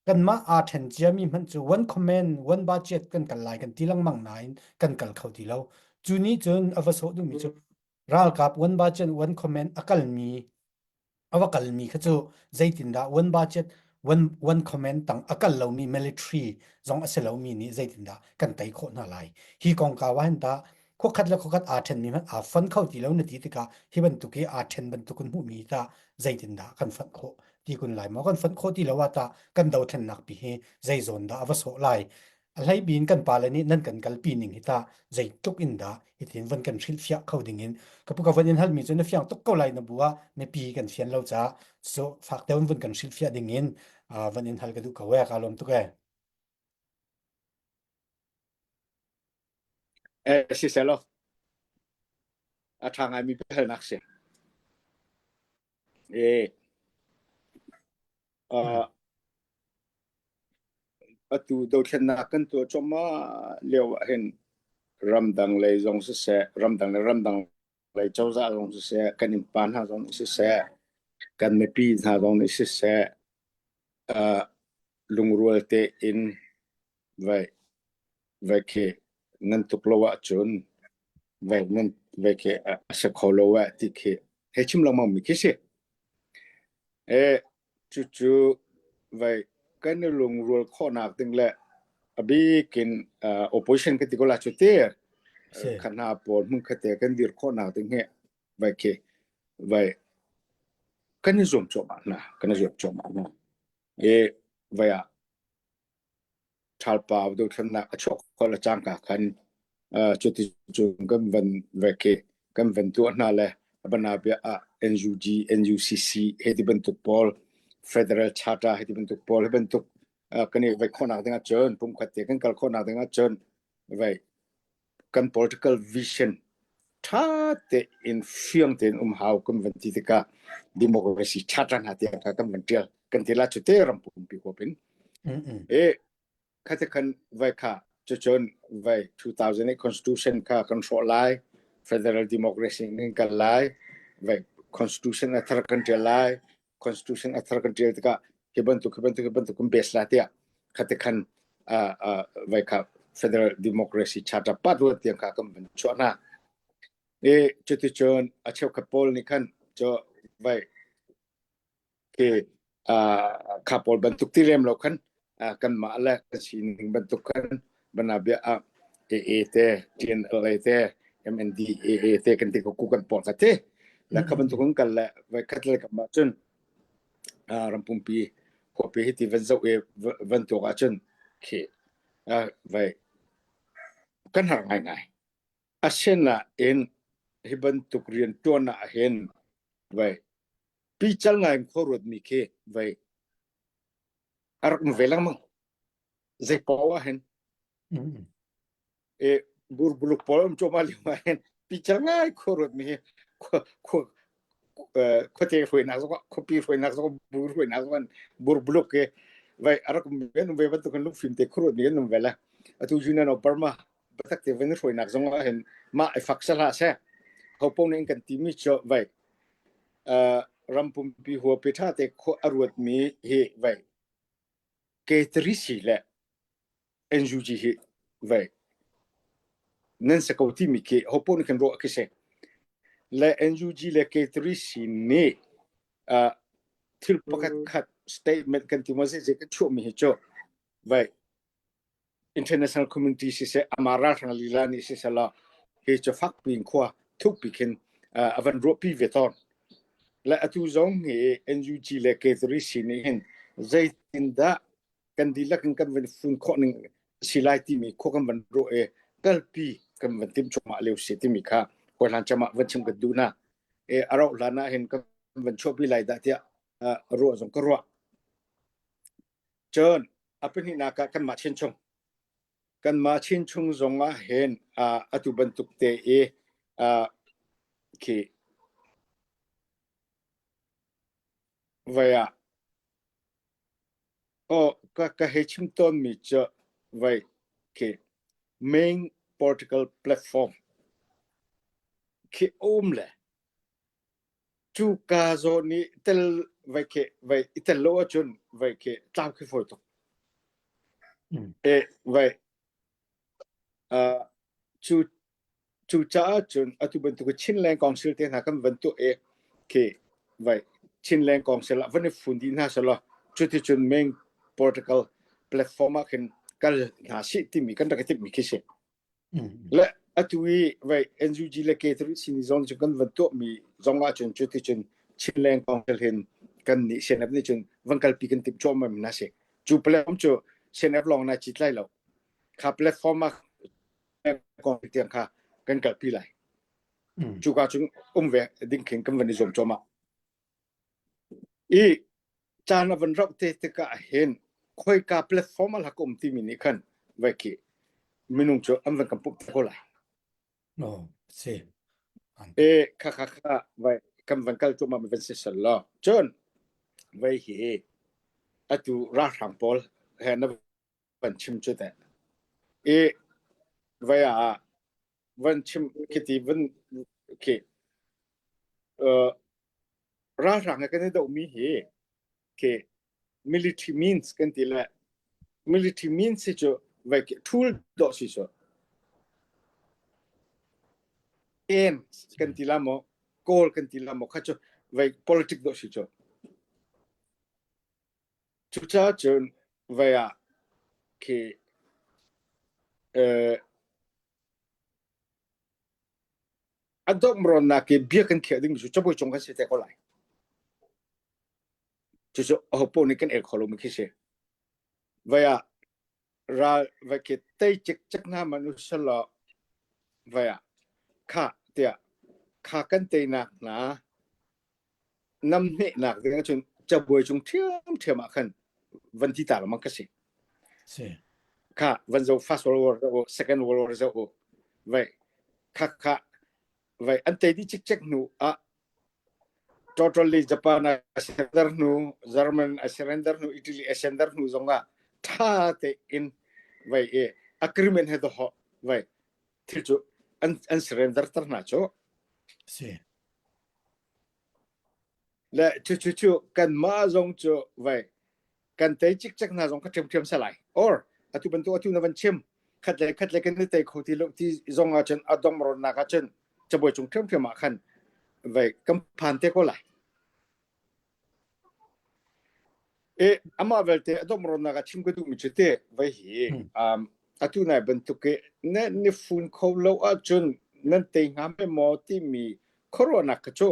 kanmah aa ṭhen ciami hmanh cu one command one budget kan kal lai kan ti lengmang nain kan kal kho ti lo. Cu nih cun a va sawh duhmi cu ralkap one budget one command a kalmi a va kalmi kha cu zeitindah one budget. One one comment tang a kal lomi military zong a si lomi nih zeitindah kan tei khawh hna lai. Hi kongkau ah hin tah khuakhat le khuakhat aa ṭhenmi hmanh aa fon kho ti lo na ti tikah hi bantuk hi aa ṭhen bantuk in hmuhmi tah zeitindah kan fonh khawh ti kun lai maw? Kan fonh khawh ti lo ah tah kan dothlennak pi hi zei zawn dah a va sawh lai? A hlei bin kan pale nih nan kan kalpi ning hi tah zeitluk in dah hitin van kan hrilhfiah kho ding in ka pu ka van in halmi cu na fiang tuk ko lai na bu ah mipi kan fian lo caah so fak deuh in vun kan hrilhfiah ding in van in hal ka duh ko e ka lawm tuk e. Eh siselaw a ṭha ngaimi biahalnak si. Eh uh, atu dothlennak kan tuah cuahmah lio ah hin ramdang lei zong siseh, ramdang le ramdang lei cozah zong siseh, kan innpa hna zong nih siseh, kan mipi hna zong nih siseh, uh, lungrual tein vai vai khi nan tuk lo ahcun vai nan vai khi a si kho lo eh ti khi hei chim lengmang mi khi si. E cucu vai kan i lungrual khawhnak ding le a bik in uh, opposition ka ti ko la cu te Si. kha hna pawl hmun khat te kan dir khawhnak ding hi vai khi vai kan i zuam cuahmah hna kan i zuam cuahmah hna e vai ah ṭhalpa dothlennak a chuak khawh le cangka khan cuticun kan van ve khi kan van tuah hna le banabia ah NUG, NUCC he ti bantuk pawl Federal Charter he ti bantuk pawl he bantuk kan i vai khawhnak ding ahcun pumkhat te kan kal khawhnak ding ahcun vai kan political vision ṭha tein fiang tein um hau kan van ti tikah democracy charter hna tiang kha kan van ṭial kan ti la cu te ram pumpi huap in e khate khan vai kha cucun vai 2008 constitution kha kan hrawh lai federal democracy in kan lai vai constitution a thar kan ṭial lai constitution a thar kan ṭial tikah hi bantuk hi bantuk hi bantuk kan base la tiah khate khan vai kha federal democracy charter pat ruat tiang kha kan van chuah hna e cuticun a cheukhat pawl nih khan cho vai khi kha pawl bantuk ti rem lo khan kanmah le kan sining bantuk khan banabia ah AA te TNLA te MNDAA te kan ti ko ku kan pawl kha te la kha bantuk kan kal le vai khat le kam ah cun ram pumpi khuapi hi ti van zoh i van tuak ahcun khi vai kan har ngaingai. Asinain hi bantuk rian ṭuan ah hin vai pical ngai in khua ruatmi khi vai a rak um ve lengmang. Zei paoh ah hin e burbuluk pawl um cuahmah lio ah hin pical ngai khua ruatmi hi khua khua khuate hruainak zong ah khuapi hruainak zong bur hruainak zong burbuluk ke vai a rak um ve um ve bantuk in lungfim te khuaruat mi kan um ve le atu Union of Burma batak te van hruainak zong ah hin mah i fak sala se ho ning kan ti mi chu vai ram pumpi huapi tha te kho a ruat mi hi vai K3 si le NUG hi vai nan se ko timi khi hopo nih kan ruah khi si. Le NUG le K3C nih uh, thil pakhat khat statement kan ti ma se kan chuahmi hi cu vai international community siseh ama ralhrang lila nih siseh la hi cu fak piin khua thukpi khin uh, a van ruahpi ve tawn. Le atu zong hi NUG le K3C nih hin zeitindah kan dihlak in kan van fun khawh ning si lai timi khua kan van ruah i kalpi kan van timh cuahmah lio si timi kha hlan cam ah van chim kan duh hna. E a rauh hlan ah hin kan van chuahpi lai dah tiah ruah zong ka ruah. Cun a pahnihnak ah kanmah chin chung kanmah chin chung zong ah hin atu bantuk te i khi vai ah Aw, ka ka hei chim tawnmi cu vei khi main political platform khi a um le cu ka zawn i tel vei khi vei i tel lo ahcun vei khi tlau khi fawi tuk. E vei uh, cu Cucaah cun atu bantuk Chinland Council te hna kan van tuah i khi vai Chinland Council ah van i fun dih hna selaw. Cuticun main political platform ah khin kal hna sih timi kan rak i timhmi khi si. Le atu i vai NUG le K3 sini zong cu kan van tuahmi zong ahcun cuticun Chinland Council hin kan nih CNF nih cun van kalpi kan timh cuahmah mi hna si. Cu platform cu CNF lawng na cit lai lo. Kha platform ah kong tiang kha kan kalpi lai. Cuka cun um ve ding khin kan van i zuam cuahmah. I caan a van rauh te tikah hin khoika platform ah ka um timi nih khan vai khi minung cu an van kan pumh te ko lai. No, si. E kha kha kha vai kan van kal cuahmah mi van si sal lo. Cun vai hi atu ralhrang pawl he na van chim cu teh. I vai ah van chim khiti van khi uh, ralhrang he kan i dohmi hi khi military means kan ti le military means hi cu vai khi tool dawh si cu aims kan ti la maw goal kan ti la maw kha cu vai politic dawh si cu cucaah cun vai ah khi uh, A domhrawnnak i bia kan khiah dingmi cu cabuai cung kan si te ko lai. Cucu ahopaoh nih kan el kho lomi khi si. Vai ah ral vai khi tei cikcek hna man usalaw vai ah kha tiah kha kan teinak hna namhnehnak ding ahcun cabuai cung ṭhiamṭhiam ah khan van ti ta lengmang ka si. Si. Kha van zo First World War zoh u, Second World War zoh u. Vai kha kha vai an tei dih cikcek hnu ah totally Japan a surrender hnu, German a surrender hnu, Italy a surrender hnu zong ah ṭha tein vai i agreement he doh vai thil cu an an surrender ter hna cu. Si. Le cucu cu kanmah zong cu vai kan tei cikcek hna zong kha ṭhiamṭhiam si lai. Or atu bantuk atu na van chim khat le khat le kan i tei kho ti lo ti zong ahcun a dongronnak ahcun cabuai cung ṭhiamṭhiam ah khan vai kan phan te ko lai. E amah belte a dongronnak ah chim ka duhmi cu te vai hi um, atu nai bantuk i na ni fun kho lo ahcun nan tei hnga me maw timi khuaruahnak kha cu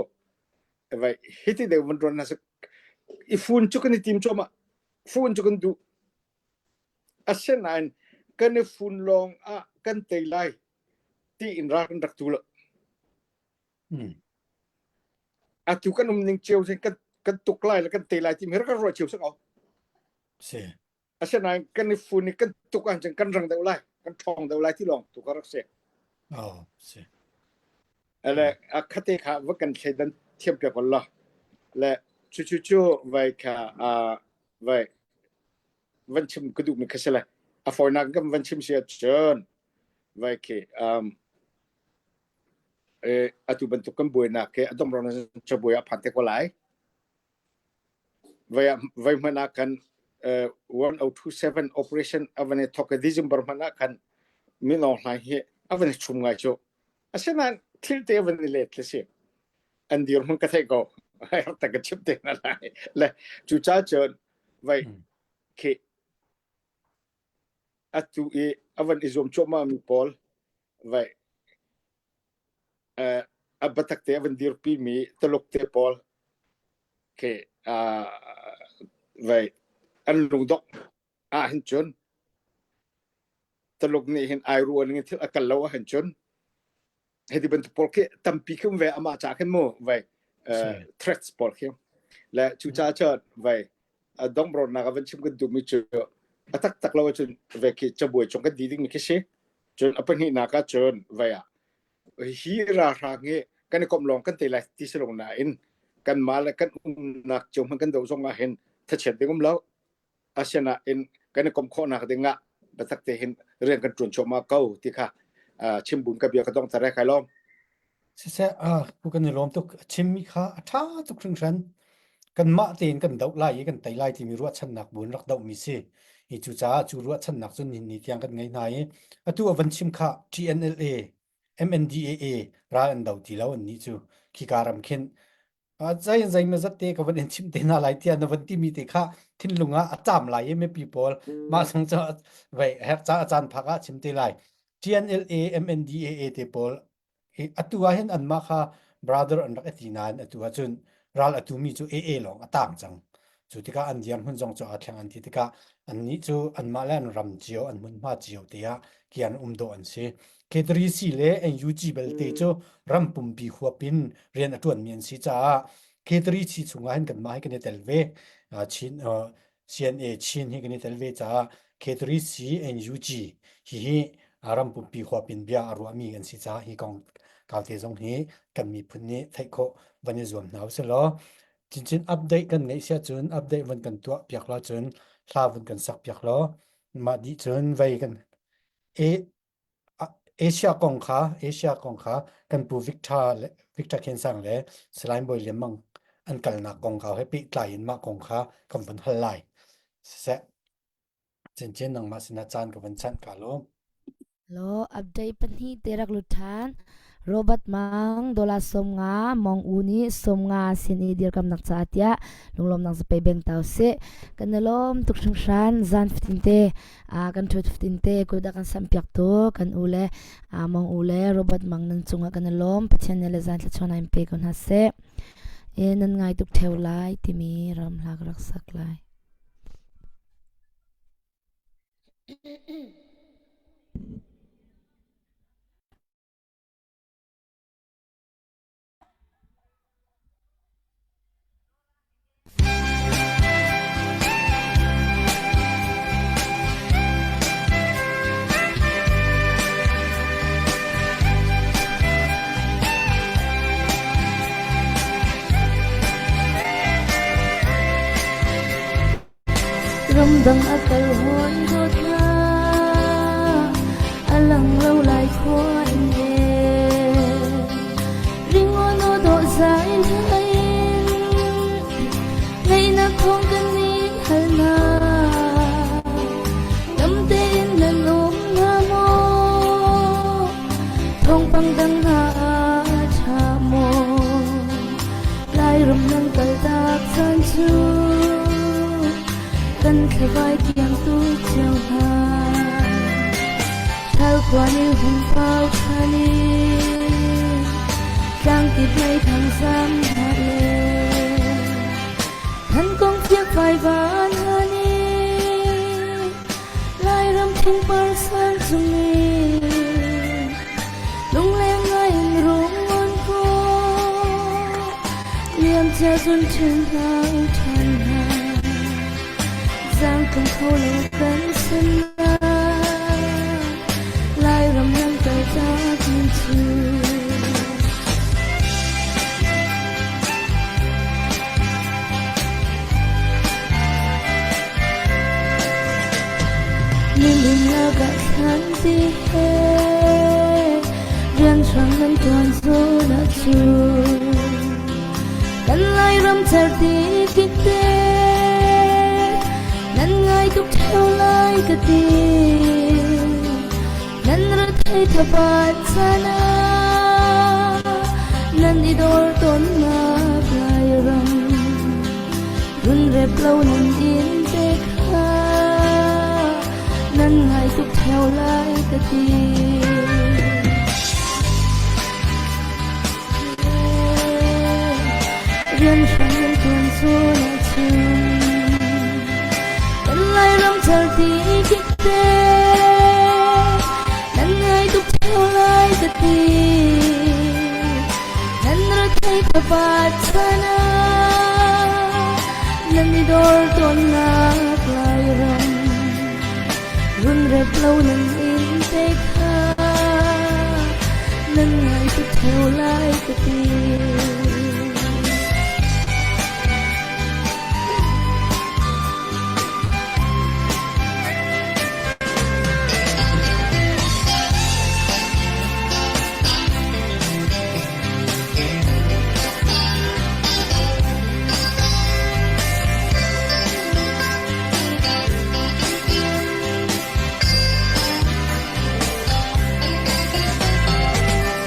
vai hiti deuh van ruan hna i fun cu kan i tim cuahmah fun cu kan duh asinain kan i fun lawng ah kan tei lai tiin ral kan rak tu lo atu kan um ning cio kan kan tuk lai le kan tei lai ti mi kan ruah cio sak o si Asinain kan i fun i kan tuk ahcun kan rang deuh lai, kan ṭhawng deuh lai ti lawng tu ka rak si. Oh, si. Ale a khate kha va kan thleidan thiam piak ko la. Le cu cu cu vai kha a vai van chim ka duh mi kha si le. A fawinak kan van chim si ahcun vai khi um eh atu bantuk kan buainak ke adom rong cabuai a phan te ko lai. Voi hmanh ah khan 1027 operation a van i thawk i December hmanh ah khan Min Aung Hlaing hi a van i chum ngai cu. Asinain thil te a van i let le si. An dirhmun ka theih ko. Rak ta ka chim te hna lai. Le cucaah cun vai khi atu i a van i zuam cuahmah mi pawl vai a biatak te a van dirpi mi Tuluk te pawl khi vai an lungdongh ah hin cun Tuluk nih hin ai rual ning thil a kal lo ah hin cun hiti bantuk pawl khi tampi khi um ve amah ca khin mu vai threats pawl khi le cu ca cun vai dongbronak a van chim kan duhmi cu a taktak lo ahcun ve khi cabuai cung kan di dingmi khi si cun a pahnihnak ah cun vai ah hi ralhrang hi kan i komh lawng kan tei lai ti si lo nain kanmah le kan umnak cio hmanh kan doh zong ah hin thachiat ding um lo asinain kan i komh khawhnak ding ah biatak te hin rian kan ṭuan cuahmah ko ti kha chimbun ka bia ka dong tar kai lawm Siseh, ah, pu kan i lawm tuk. A chimmi kha a ṭha tuk hringhran. Kanmah tein kan doh lai i kan tei lai timi ruahchannak bu in rak dohmi si. I cucaah cu ruahchannak cu nihin ni tiang kan ngei hna i atu a van chim kha TNLA, MNDAA ral an do ti lo annih cu khika ram khin. Zai zei ma zat te ka van in chim te na lai tiah na van timi te kha thinlung ah a caam lai i mipi pawl mah sung cu vei herh ca a caan phak ah chim te lai. TNLA MNDAA te pawl atu ah hin anmah kha brother an rak i ti nain atu ah cun ral atu mi cu AA lawng a tang cang. Cu tikah an dirhmun zong cu aa thleng an ti tikah annih cu anmah le an ram cio an hmunhma cio te ah kian um dawh an si. K3C le NUG belte cu ram pumpi huap in rian a ṭuanmi an si caah K3C chungah hin kanmah hi kan i tel ve. Chin CNA Chin hi kan i tel ve caah K3C NUG hihi ram pumpi huap in bia a ruahmi an si caah hi kong kaute zong hi kan miphun nih theih khawh van i zuam hna usih law Chinchin update kan ngeih siah cun update van kan tuah piak lo cun hla van kan sak piak law mah dih cun vei kan e Asia kong kha Asia kong kha kan pu Victor le Victor Khen Sang le Salai Bawi Lian Mang an kalnak kong kau he pehtlai in mah kong kha kan van hal lai. Siseh Chinchin nangmah sinah caan ka van chanh ka lawm. Lo update pahnih te rak lut ṭhan. Robert Mang dollar 50 Mong U nih 50 sin i dirkamnak caah tiah lunglawmnak zapei beng tau sih. Kan i lawm tuk hringhran zan fatin te kan ṭhut fatin te kut a kan samh piak tu kan u le Mong U le Robert Mang nan cungah kan i lawm. Pathian nih le zan thluachuah in pe ko hna seh. E nan ngai tuk ṭheo lai timi ram hla ka rak sak lai. Ramdang a kal hawi dawt hna, a lang lo lai khua in he. Ringawn aw dawh zai hna in, ngaihnak thawng kan in hal hna. Dam tein nan um hna maw? Thawngpang dang hna a ṭha maw? Lairam nan kaltak caan cu kan thlavai kiangtu cio hna. Thal khua nih hung pau ṭhan i tlangkip mei thang zam hna le than kong fiak fai van han i Lairam thingpar sang cung i lungleng ngai in rung ngon ko liam cia zun ṭhen hau ṭhan hna zaangtlung kho lo kan sin Lairam nan kal tak min cu Nihin ah thlan ti he rianhrang nan ṭuan zawn ahcun kan Lairam certi kikte nan ngai tuk ṭheo lai ka ti. Nan rethei thapat caan ah nan i dor tawnnak Lairam runrep lo nan in te kha nan ngai tuk theo lai ka ti. Rian hrang nan tuan zawn ahcun kan Lairam certi kikte nan ngai tuk theo lai ka ti. Nan rethei thapat chan ah nan i dor tawnnak Lairam runrep lo nan in te kha nan ngai tuk theo lai ka ti.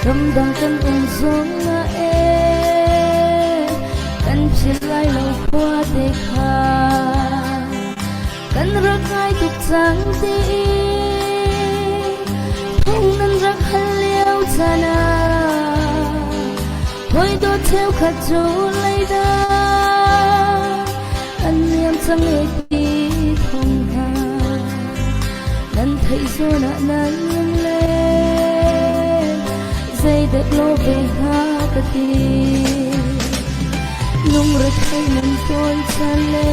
Ramdang kan um zong ah ee, Philh lai lo khua te kha kan rak ngai tuk cang ti phung nan rak hal lio caan ah hawi dawt cheukhat cu leidah an liam cang e ti thawng hna nan theih zawn ah nan lunglen zeidek lo ve hnga ka ti Lungrethei nan tawn chan le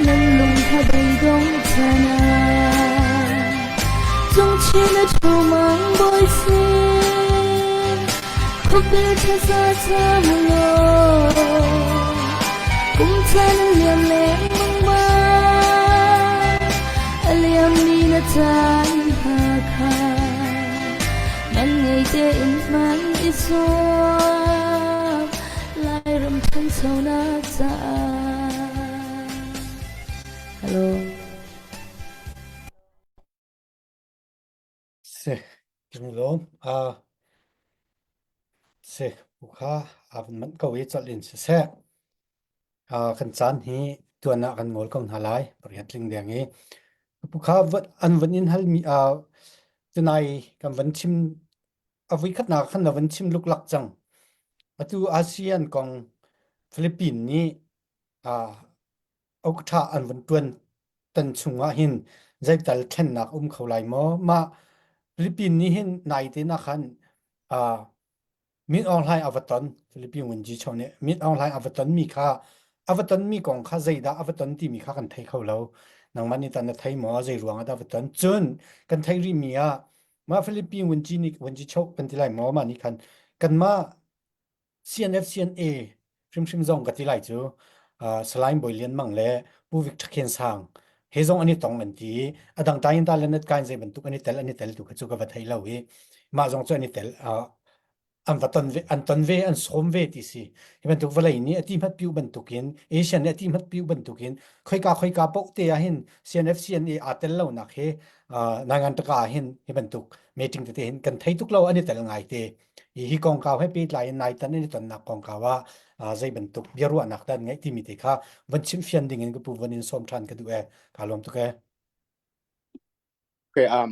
nan lung kha beidong chan ah cungchin a ṭhu mang bawi sin khuapil thaza cam law kum caan an liam lengmang ma a liammi na caan hna kha Man ngei tein hman i zuam Lairam ṭhanchonak caah. Hello. Si, kan i lawm. Ah, si, ukha aa van manh ko i colh in siseh. Ah, kan caan hi tuan ah kan ngol ko hna lai. Pariat tling deng i. Pukha an van in halmi ah tunai kan van chim a voikhatnak khan na van chim luklak cang. Atu ASEAN kong Philippines nih ah okṭha an van ṭuan tan chungah hin zeital thlennak um kho lai maw? Mah Philippines nih hin naite na khan ah Min Aung Hlaing a va ton Philippine Wunji Cho nih Min Aung Hlaing a va tonmi kha a va tonmi kong kha zeidah a va ton timi kha kan thei kho lo. Nangmah nih tah na thei maw? Zei ruang ah dah a va ton? Cun kan theih rihmi ah mah Philippine Wunji nih Wunji Cho kan ti lai maw? Mah nih khan kanmah CNF CNA hrimhrim zong ka ti lai cu uh, Salai Bawi Lian Mang le Pu Victor Khen Sang he zong an i tong an ti i a dang tayin ta le nat kain zei bantuk an i tel an i tel tu kha cu ka va thei lo i mah zong cu an i tel uh, an va ton ve an ton ve an sawm ve ti si hi bantuk vawlei nih a ti hmat piu bantukin Asian nih a ti hmat piu bantukin khoika khoika paoh te ah hin CNF CNA aa tel lo nak hi uh, nangan taka ah hin hi bantuk meeting tete hin kan thei tuk lo an i tel ngai te hi hi kongkau he pehtlai in naitan in i tonnak kongkau ah zei bantuk biaruahnak dah an ngeih timi te kha van chimfian ding in ka pu van in sawm ṭhan ka duh e ka lawm tuk e Okay, um,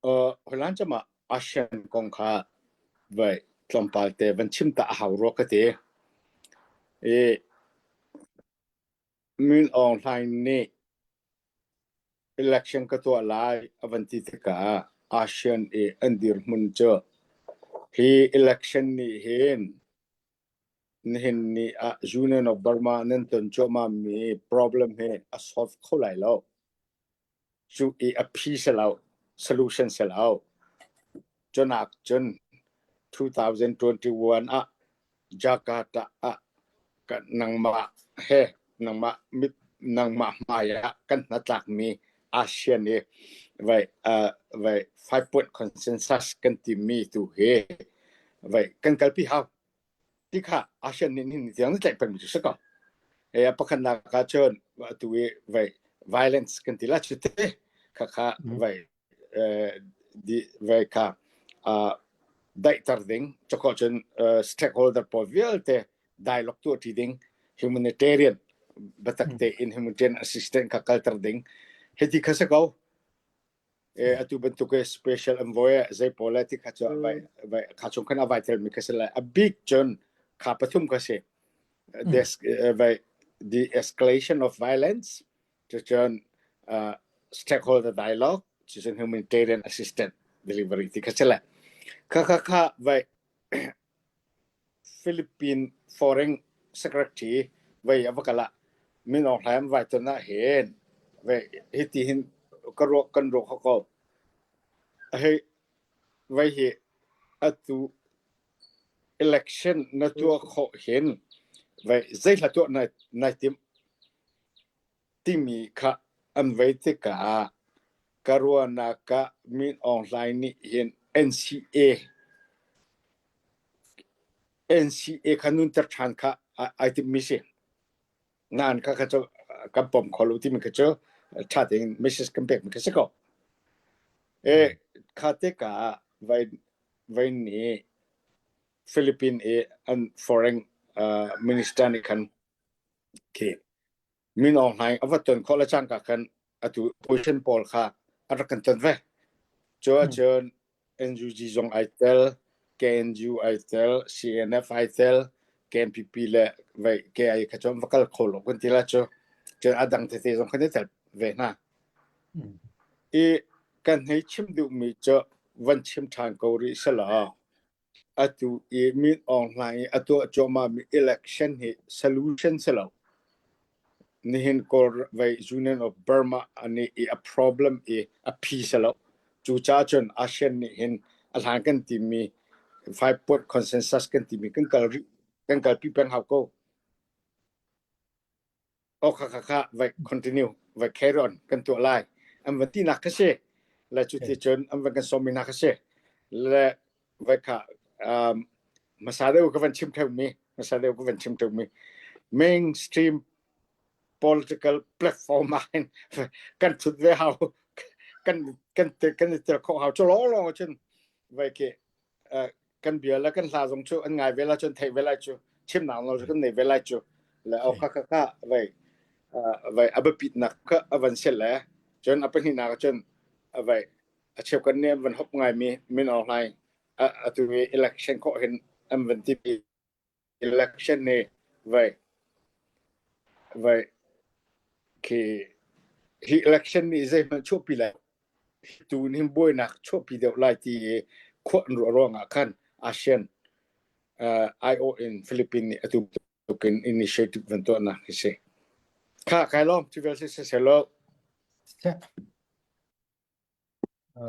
uh, Holland cama ASEAN kong kha vai tlawmpal te van chim ta a hau rua ka ti. I Min Aung Hlaing nih Election ka tuah lai a van ti tikah ASEAN i an dirhmun cu hi election nih hin nihin ni ah Union of Burma nan ton cuahmah mi problem hi a solve kho lai lo. Cu i a phi si lo, solution si lo. Cunak cun 2021 ah Jakarta ah nangmah he nangmah mit nangmah hmai ah kan hnatlakmi ASEAN i vai uh, vai five point consensus kan timi tu hi vai kan kalpi hau ti kha ASEAN nih hin tiang na tlaih pengmi cu si ko. E a pakhatnak ah cun atu i vai violence kan ti la cu te kha kha vai di vai kha daihter ding cakawh cun stakeholder pawl vialte dialogue tuah ṭi ding humanitarian biatak tein humanitarian assistant kha kalter ding hiti kha si ko e atu bantuk e special envoy zei pawl ti kha cu vai vai kha chung khan a vai tel mi kha si lai a big cun kha pathum kha si vai the escalation of violence Cucun uh, stakeholder dialogue, cucun humanitarian assistance delivery ti kha si le. Kha kha kha vai Philippine Foreign Secretary vai a va kal ah Min Aung Hlaing vai ton ah hin vai hiti hin ka ruak kan ruak kho ko. Hei vai hi atu election na tuah khawh hin vai zei hla tuah nai nai tim timi kha an vei tikah ka ruahnak ah Min Aung Hlaing nih hin NCA NCA kha nunter ṭhan kha ai timhmi si. Nain kha kha cu kan pom kho lo timi kha cu ṭha tein message kan pekmi kha si ko. E kha tikah vai vai nih. Philippine i an foreign minister nih khan khi Min Aung Hlaing a va ton khawh le cangka khan atu opposition pawl kha a rak kan ton ve. Cu ahcun NUG zong ai tel, KNU ai tel, CNF ai tel, KNPP le vei KI kha cu an va kal kho lo kan ti la cu. Cun a dang tete zong kan i tel ve hna. I kan hei chim duhmi cu van chim ṭhan ko rih selaw Atu i Min Aung Hlaing i a tuah cuahmahmi election hi solution si lo. Nihin Kawl vei Union of Burma nih i a problem i a phi si lo. Cucaah cun ASEAN nih hin a hlan kan timi 5-point consensus kan timi kan kal rih, kan kalpi peng hau ko. Oh kha kha kha vai continue vai carry on kan tuah lai an van tinak kha si le cu ti cun an van kan sawmmi hna kha si le vai kha um, hmasa deuh ka van chim theumi hmasa deuh ka van chim theumi mainstream political platform ah hin kan thut ve hau kan kan kan i tel khawh hau cu lawng lawng cun vai ke kan bia le kan hla zong cu an ngai ve la cun theih ve lai cu chimnak nawl cu kan nei ve lai cu le au kha kha kha vai vai a biapitnak kha a van sel le cun a pahnihnak cun vai a cheu kan nih an van hop ngai mi Min Aung Hlaing atu i election khawh hin an van ti election nih vai vai khi hi election nih zeihmanh chuahpi lai tu hin buainak chuahpi deuh lai ti i khuah an ruah ruangah khan ASEAN IO in Philippines nih atu tukin initiative van tuahnak hi si. Kha kai lawm ti vel si se lo.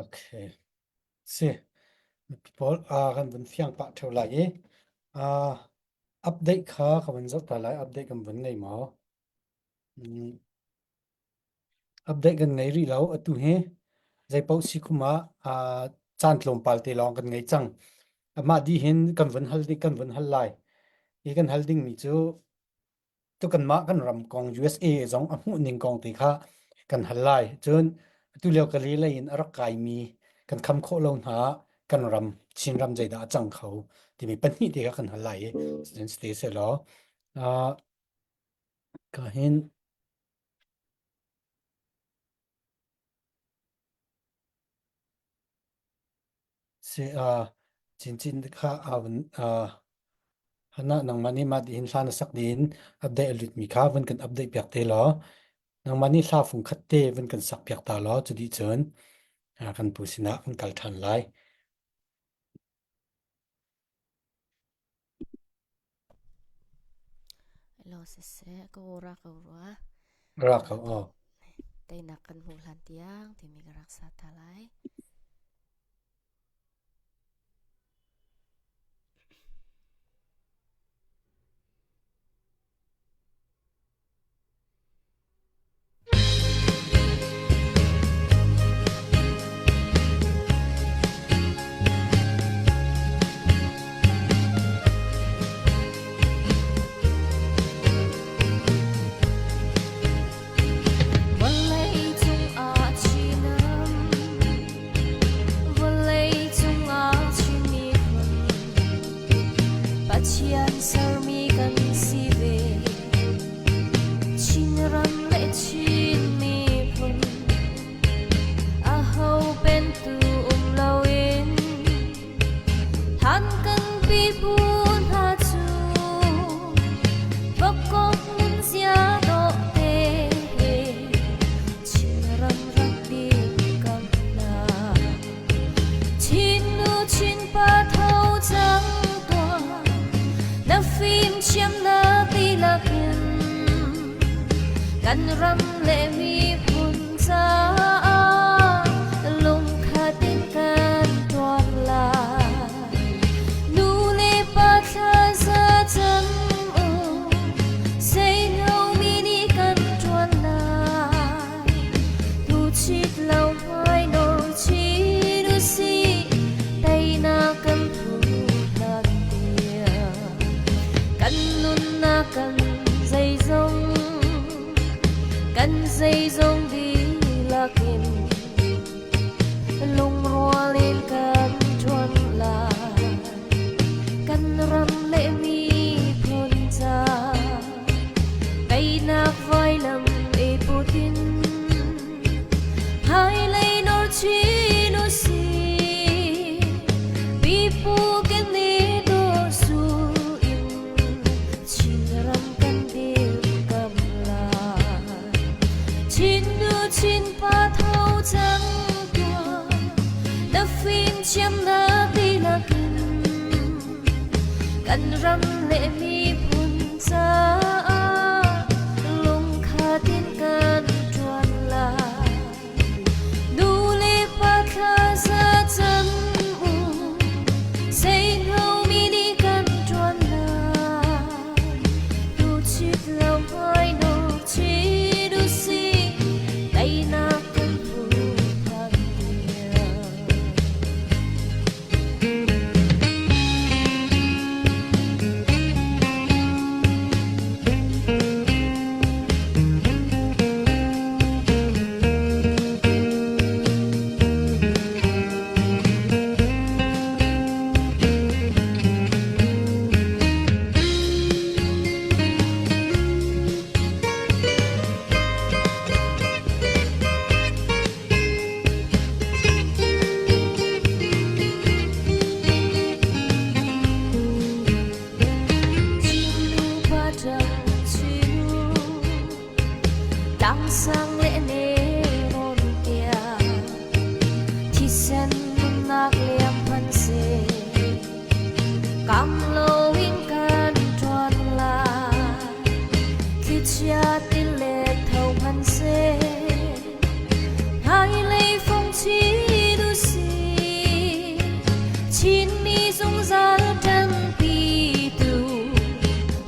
Okay. Si. Mipi pawl kan vun fiang pah ṭheo lai i update kha ka vun zoh ta lai. Update kan vun ngei maw? Update kan ngei rih lo. Atu hi zeipaoh si khum ah caan tlawmpal te lawng kan ngei cang. Amah dih hin kan vun hal ding kan vun hal lai. Hi kan hal dingmi cu tu kanmah kan ram kong USA zong a hmuh ning kong te kha kan hal lai. Cun atu lio kali lei in a rak kaimi kan kham khawh lo hna kan ram Chinram zeidah a cang kho timi pahnih te kha kan hal lai i cun si te law ka hin Si chinchin kha hana nangmah nih mah tihin hla na sak ding update a lutmi kha vun kan update piak te law nangmah nih hla fung khat te vun kan sak piak ta law cu dih cun kan pu sinah kan kal ṭhan lai. Hello siseh ka ora ko rua. Ra ko aw. Teinak kan hmuh hlan tiang timi ka rak sa ta lai. Vawleicung ah Chinam, vawleicung ah Chin miphun, Pathian sermi kan si ve. Chinram le Chin miphun, aho pentu um loin Than kan pipu hna cu Vakok nunzia dawh te he Chinram rak dirkamh hna. Chin nu Chin pa tho cang tuah, na fimthiamnak dihlak in kan ram le miphun caah lungkhat in kan tuar lai. Nu le pa thlaza cam u, seino mi nih kan ṭuan lai. Tuchit lo hmai nor chin u sih, teinak kan phu hlan tiang. Kan nunnak kan zeizong kan zeizong dihlak in lungrual in kan ṭuan lai. Kan. ram le miphun ca teinak vailam i put in hmailei nawr chin usih. Pipu kan i dawh sul in Chinram kan dirkam lai. Chin nu Chin pa tho cang tuah, na fimthiamnak dihlak in kan ram le miphun caah lungkhat in kan ṭuan lai. Nu le pa thla za cam u, seihno mi nih kan ṭuan lai. Tuchit lo hmainawk chin usih, teinak kan hmu hlan tiang. Tlangsang le nelrawn tiang thisen nunnak liam hmanhseh kam loin kan ṭuan lai. Thlichia tilet tho hmanhseh hmailei fong chin usih. Chinmi zungzal ṭanpitu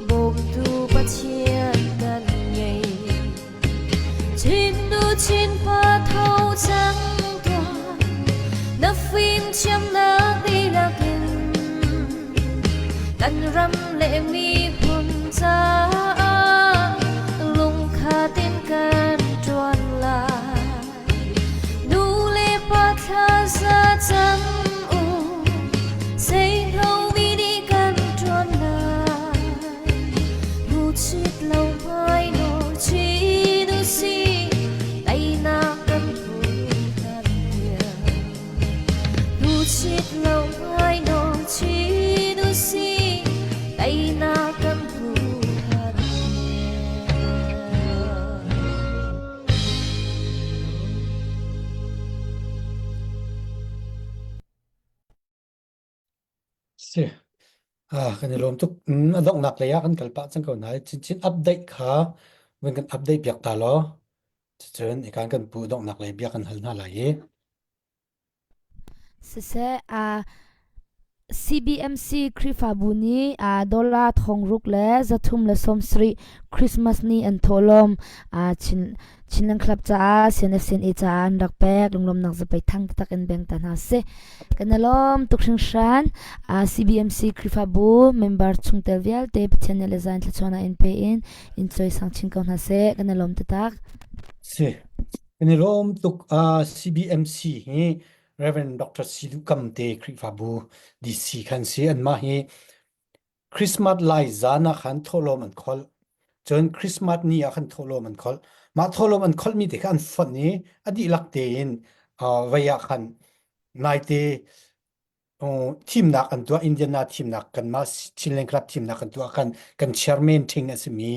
bawmtu Pathian kan ngei. Chin nu Chin pa tho cang tuah, na fimthiamnak dihlak in kan ram le miphun caah lungkhat in kan ṭuan lai. Nu le pa thla za cam u, seihlo mi nih kan ṭuan lai. Hnuchit lo hmainawr chin usih, teinak kan hmu hlan tiang. Hnuchit lo hmainawr chin usih, teinak kan hmu hlan tiang. Si. Ah, kan i lawm tuk. Mm, a donghnak lei ah kan kal pah cang ko hna. Chinchin update kha vun kan update piak ta law. Cucun ikan kan pu donghnak lei bia kan hal hna lai i. Siseh, aa CBMC Khrihfabu nih aa dollar thongruk le 370 Christmas ni an thawhlawm aa Chin Chinland Club caah CNFCNA caah an rak pek lunglawmnak zapei thang taktak in beng ta hna sih. Kan i lawm tuk hringhran. Aa CBMC Khrihfabu member chungtel vialte Pathian nih le zain thluachuahnak in pe in in cawisang chin ko hna seh. Kan i lawm taktak. Si. Kan i lawm tuk. Uh, CBMC hi Reverend Dr. Sidu Kam te Khrihfabu DC khan si anmah hi Christmas lai zan ah khan thawhlawm an kholh. Cun Christmas ni ah khan thawhlawm an kholh. Mah thawhlawm an kholhmi te kha an fonh i a dihlak tein uh, vei ah khan naite thimnak an tuah Indiana thimnak kanmah Chinland Club thimnak kan tuah khan kan chairman thing a simi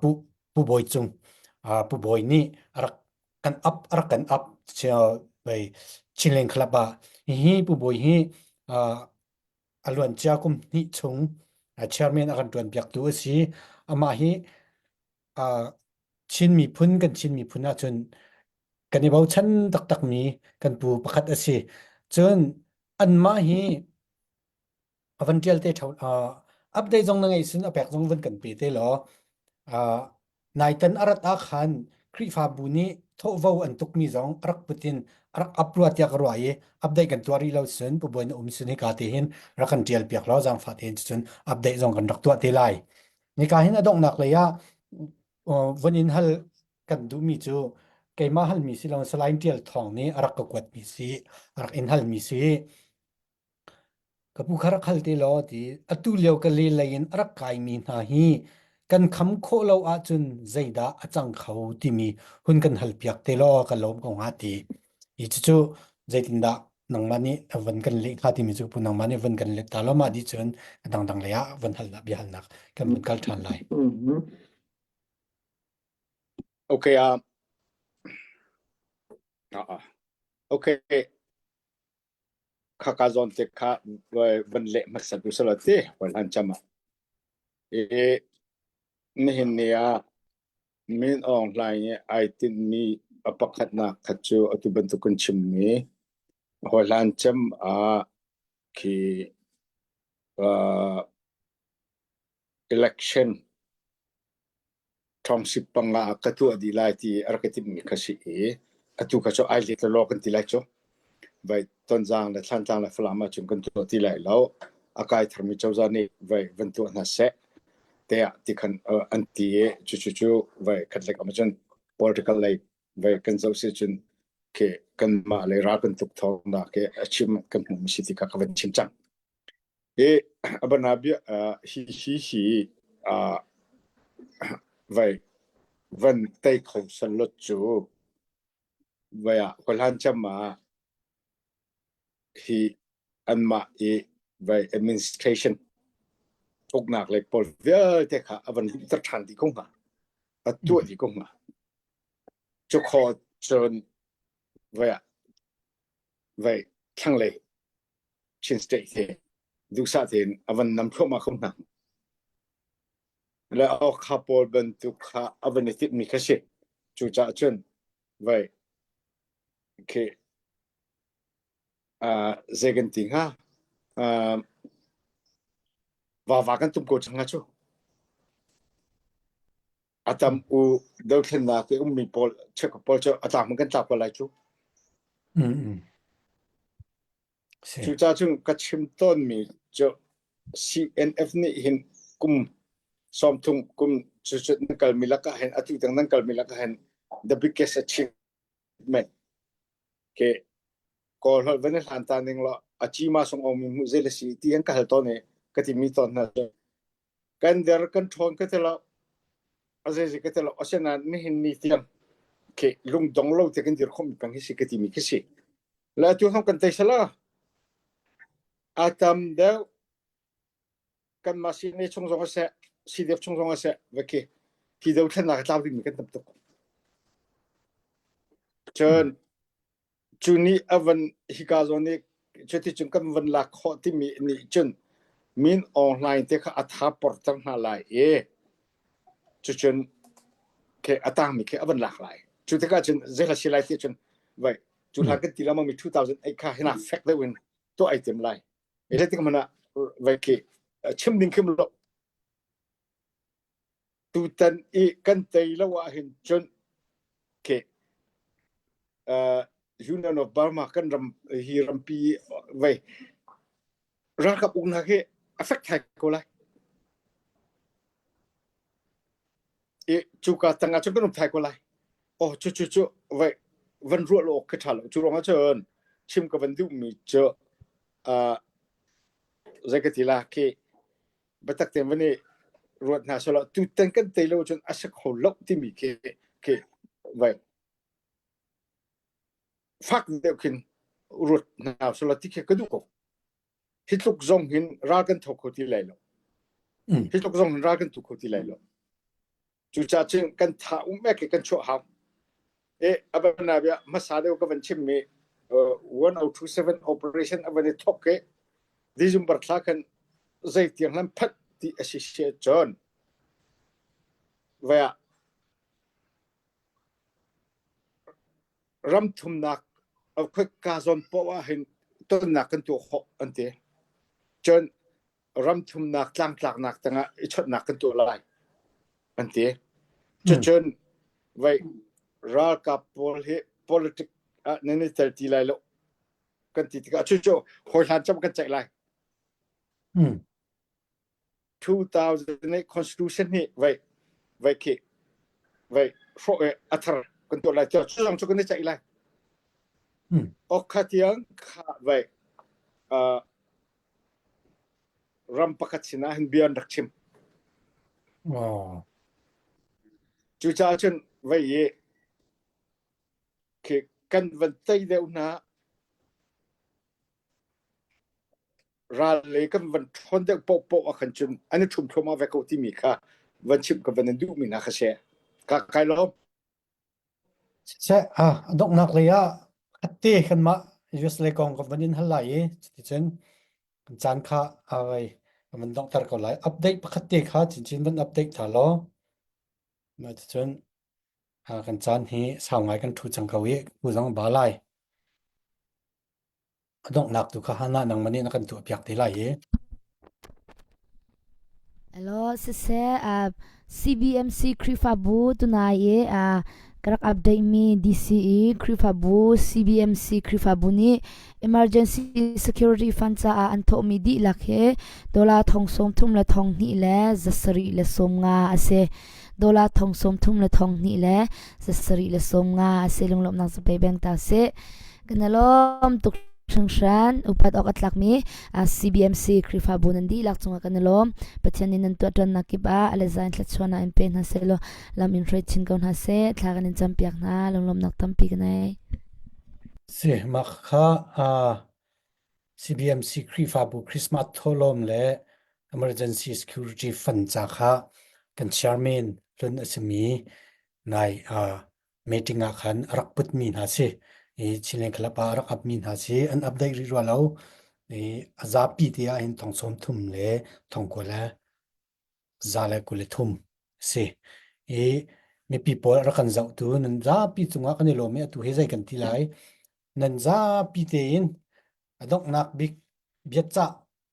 Pu Pu Bawi Cung Pu Bawi nih a rak kan up a rak kan up bei Chinland Club ah hihi Pu Bawi hi a luancia kum hnih chung chairman a kan tuan piaktu a si amah hi Chin miphun kan Chin miphun ahcun kan i bochan taktakmi kan pu pakhat a si. Cun anmah hi a van ṭial te ṭheo update zong na ngeih sin a pek zong van kan pe te law naitan a rat ah khan Khrihfabu nih thawhvo an tukmi zong a rak put in a rak up rua tiah ka ruah i update kan tuah rih lo cun pabuai na um sin hika te hin rak kan ṭial piak law zaangfah tein cun update zong kan rak tuah te lai. Nika hin a donghnak lei ah von in hal kan duhmi cu keimah halmi si lo Salai Tial Thawng nih a rak ka kuatmi si, a rak in halmi si. Ka pu kha rak hal te law ti atu lio ka le lei in a rak kaimi hna hi kan kham khawh lo ahcun zeidah a cang kho timi hun kan hal piak te law ka lawm ko hnga ti. Hi cucu zeitindah nangmah nih a van kan leh hnga timi cu pu nangmah nih van kan let ta law mah dih cun a dangdang lei ah van halnak bia halnak kan vun kal ṭhan lai. Okay, uh, uh, okay. Khaka zawn te kha van leh hmasa tu sala te hoi hlan cham ah. E nihin ni ah Min Aung Hlaing i ai tinhmi a pakhatnak kha cu atu bantuk kan chimmi hawi hlan cem ah khi uh, election Township panga ah ka tuah dih lai ti a rak ka timhmi kha si i atu kha cu ai let law kan ti lai cu. Vai Tonzang le Thlantlang le Falam ahcun kan tuah ti lai lo. A kai tharmi cozah nih vai van tuah hna seh tiah ti khan an ti i cucu cu vai khat lek cun political lei vai kan zoh si cun khi kanmah lei ral kan tuk thawngnak khi a chim kan hmuhmi si ti kha ka van chim cang. Hi a bana bia hi hi hi vai van tei kho sanlot cu vai ah khuahlan cem ah hi anmah i vai administration uknak lei pawl vialte kha a van luhter ṭhan dih ko hnga a tuah dih ko hnga cu kho cun vai ah vai thlanglei Chin State hi duhsah tein a van nam thluahmah ko hna. Le awkha pawl bantuk kha a van i timhmi kha si. Cucaah cun vai khi uh, zei kan ti hnga uh, vava kan tum ko cang hnga cu. A tam u dothlennak i ummi pawl check pawl cu a tlak man kan tlak ko lai cu. Mm mm. Si. Cucaah cun ka chim tawnmi cu CNF nih hin kum 30 kum cucut nan kalmi lakah hin atu tiang nan kalmi lakah hin the biggest achievement ke kawl holh van i hlan ta ning law a cima sung omi hmuh zei le si ti an ka hal tawn i ka timi tawn hna cu kan der kan ṭhawn ka ti lo a zei ka ti lo asinain nihin ni tiang khi lungdong lo te kan dir khawhmi peng hi si ka timi khi si le atu hong kan tei sala a tam deuh kanmah CNA chung zong a seh CDF chung zong a seh va khi hi dothlennak a tlau dingmi kan tam tuk cun Cu nih a van hika zawn i cuticun kan van lak khawh timi nih cun Min Aung Hlaing te kha a tha porter hna lai i cucun khi a tangmi khi a van lak lai. Cu tikah cun zei si lai ti cun vai cu hlan kan ti lengmang mi 2008 kha hina fek deuh in tuah ai tim lai. Zei tik hmanh ah vai khi chim ding khim lo. Tutan i kan tei lo ahhin cun khi uh, Union of Burma kan ram hi rampi vei ralkap uknak hi a fek thai ko lai. I cuka tangah cun kan um thai ko lai. Oh cu cu cu vei van ruah lo awk khi ṭha lo. Cu ruangah cun chim ka van duhmi cu uh, zei ka ti la khi biatak tein van i ruat hna selaw tutan kan tei lo cun a si kho lo timi khi khi vai fak deuh khin ruat hna selaw ti khi ka duh ko hi tluk zong hin ral kan tho kho ti lai lo hi tluk zong hin ral kan tu kho ti lai lo Cucaah cun kan tha um ek i kan chuah hau. E abana bia hmasa deuh ka van chimmi 1027 operation a van i thok i December thla khan zeitiang hlan phanh ti a si si cun vaya ram thumnak ka zawn poah ah hin tonnak kan tuah khawh an ti. Cun ram thumnak tlangtlaknak tangah i chawnhnak kan tuah lai an ti. Cucun vai ralkap pawl hi politic ah nan i tel ti lai lo kan ti tikah cucu hawi hlan cam kan ceih lai. 2008 constitution hi vai vai khi vai hrawh i a thar kan tuah lai cu zong cu kan i ceih lai. Okha tiang kha vai uh, ram pakhat sinah hin bia an rak chim. Oh. Cucaah cun vei i khi kan van tei deuh hna ral le kan van ṭhawn deuh paohpaoh ah khan cun an i ṭhum thluahmah ve ko timi kha van chimh ka van in duhmi hna kha si. Ka kai lawm. Siseh, ah, a donghnak lei ah khatte kanmah US lei kong ka van in hal lai i cuticun kan caan kha a vai ka van donghter ko lai. Update pakhat te kha chinchin van update ta law. Mah cucun ah, kan caan hi sau ngai kan ṭhu cang ko i tu zong ba lai. A donghnak tu kha Hannah nangmah nih na kan tuahpiak te lai i. Hello, siseh, uh, CBMC Khrihfabu tunai i uh, ka rak update mi DCE Khrihfabu CBMC Khrihfabu nih Emergency Security Fund caah an thawhmi dihlak hi dollar thong sawm thum le thong hnih le zasarih le sawm nga a si. Dollar thong sawm thum le thong hnih le zasarih le sawm nga a si. Lunglawmhnak zapei beng ta sih. Kan i lawm tuk hringhran. Upat awk a tlakmi CBMC Khrihfabu nan dihlak cungah kan i lawm. Pathian nih nan tuahṭuannak kip ah a le zain thluachuahnak in pe hna sehlaw lam in hruai chin ko hna seh. Thla kan in campiak hna. Lunglawmhnak tampi ka nei. Si, mah kha uh, CBMC Khrihfabu Christmas thawhlawm le Emergency Security Fund ca kha kan chairman hlun a simi nai uh, meeting ah khan a rak putmi hna si. I Chinland Club ah a rak upmi hna si. An update rih rua lo. I a zapi te ah hin thong sawm thum le thong kua le za le 23 si. I mipi pawl rak kan zohtu nan zapi cungah kan i lawm i atu hi zei kan ti lai. Nan zapi tein a donghnak bik biacah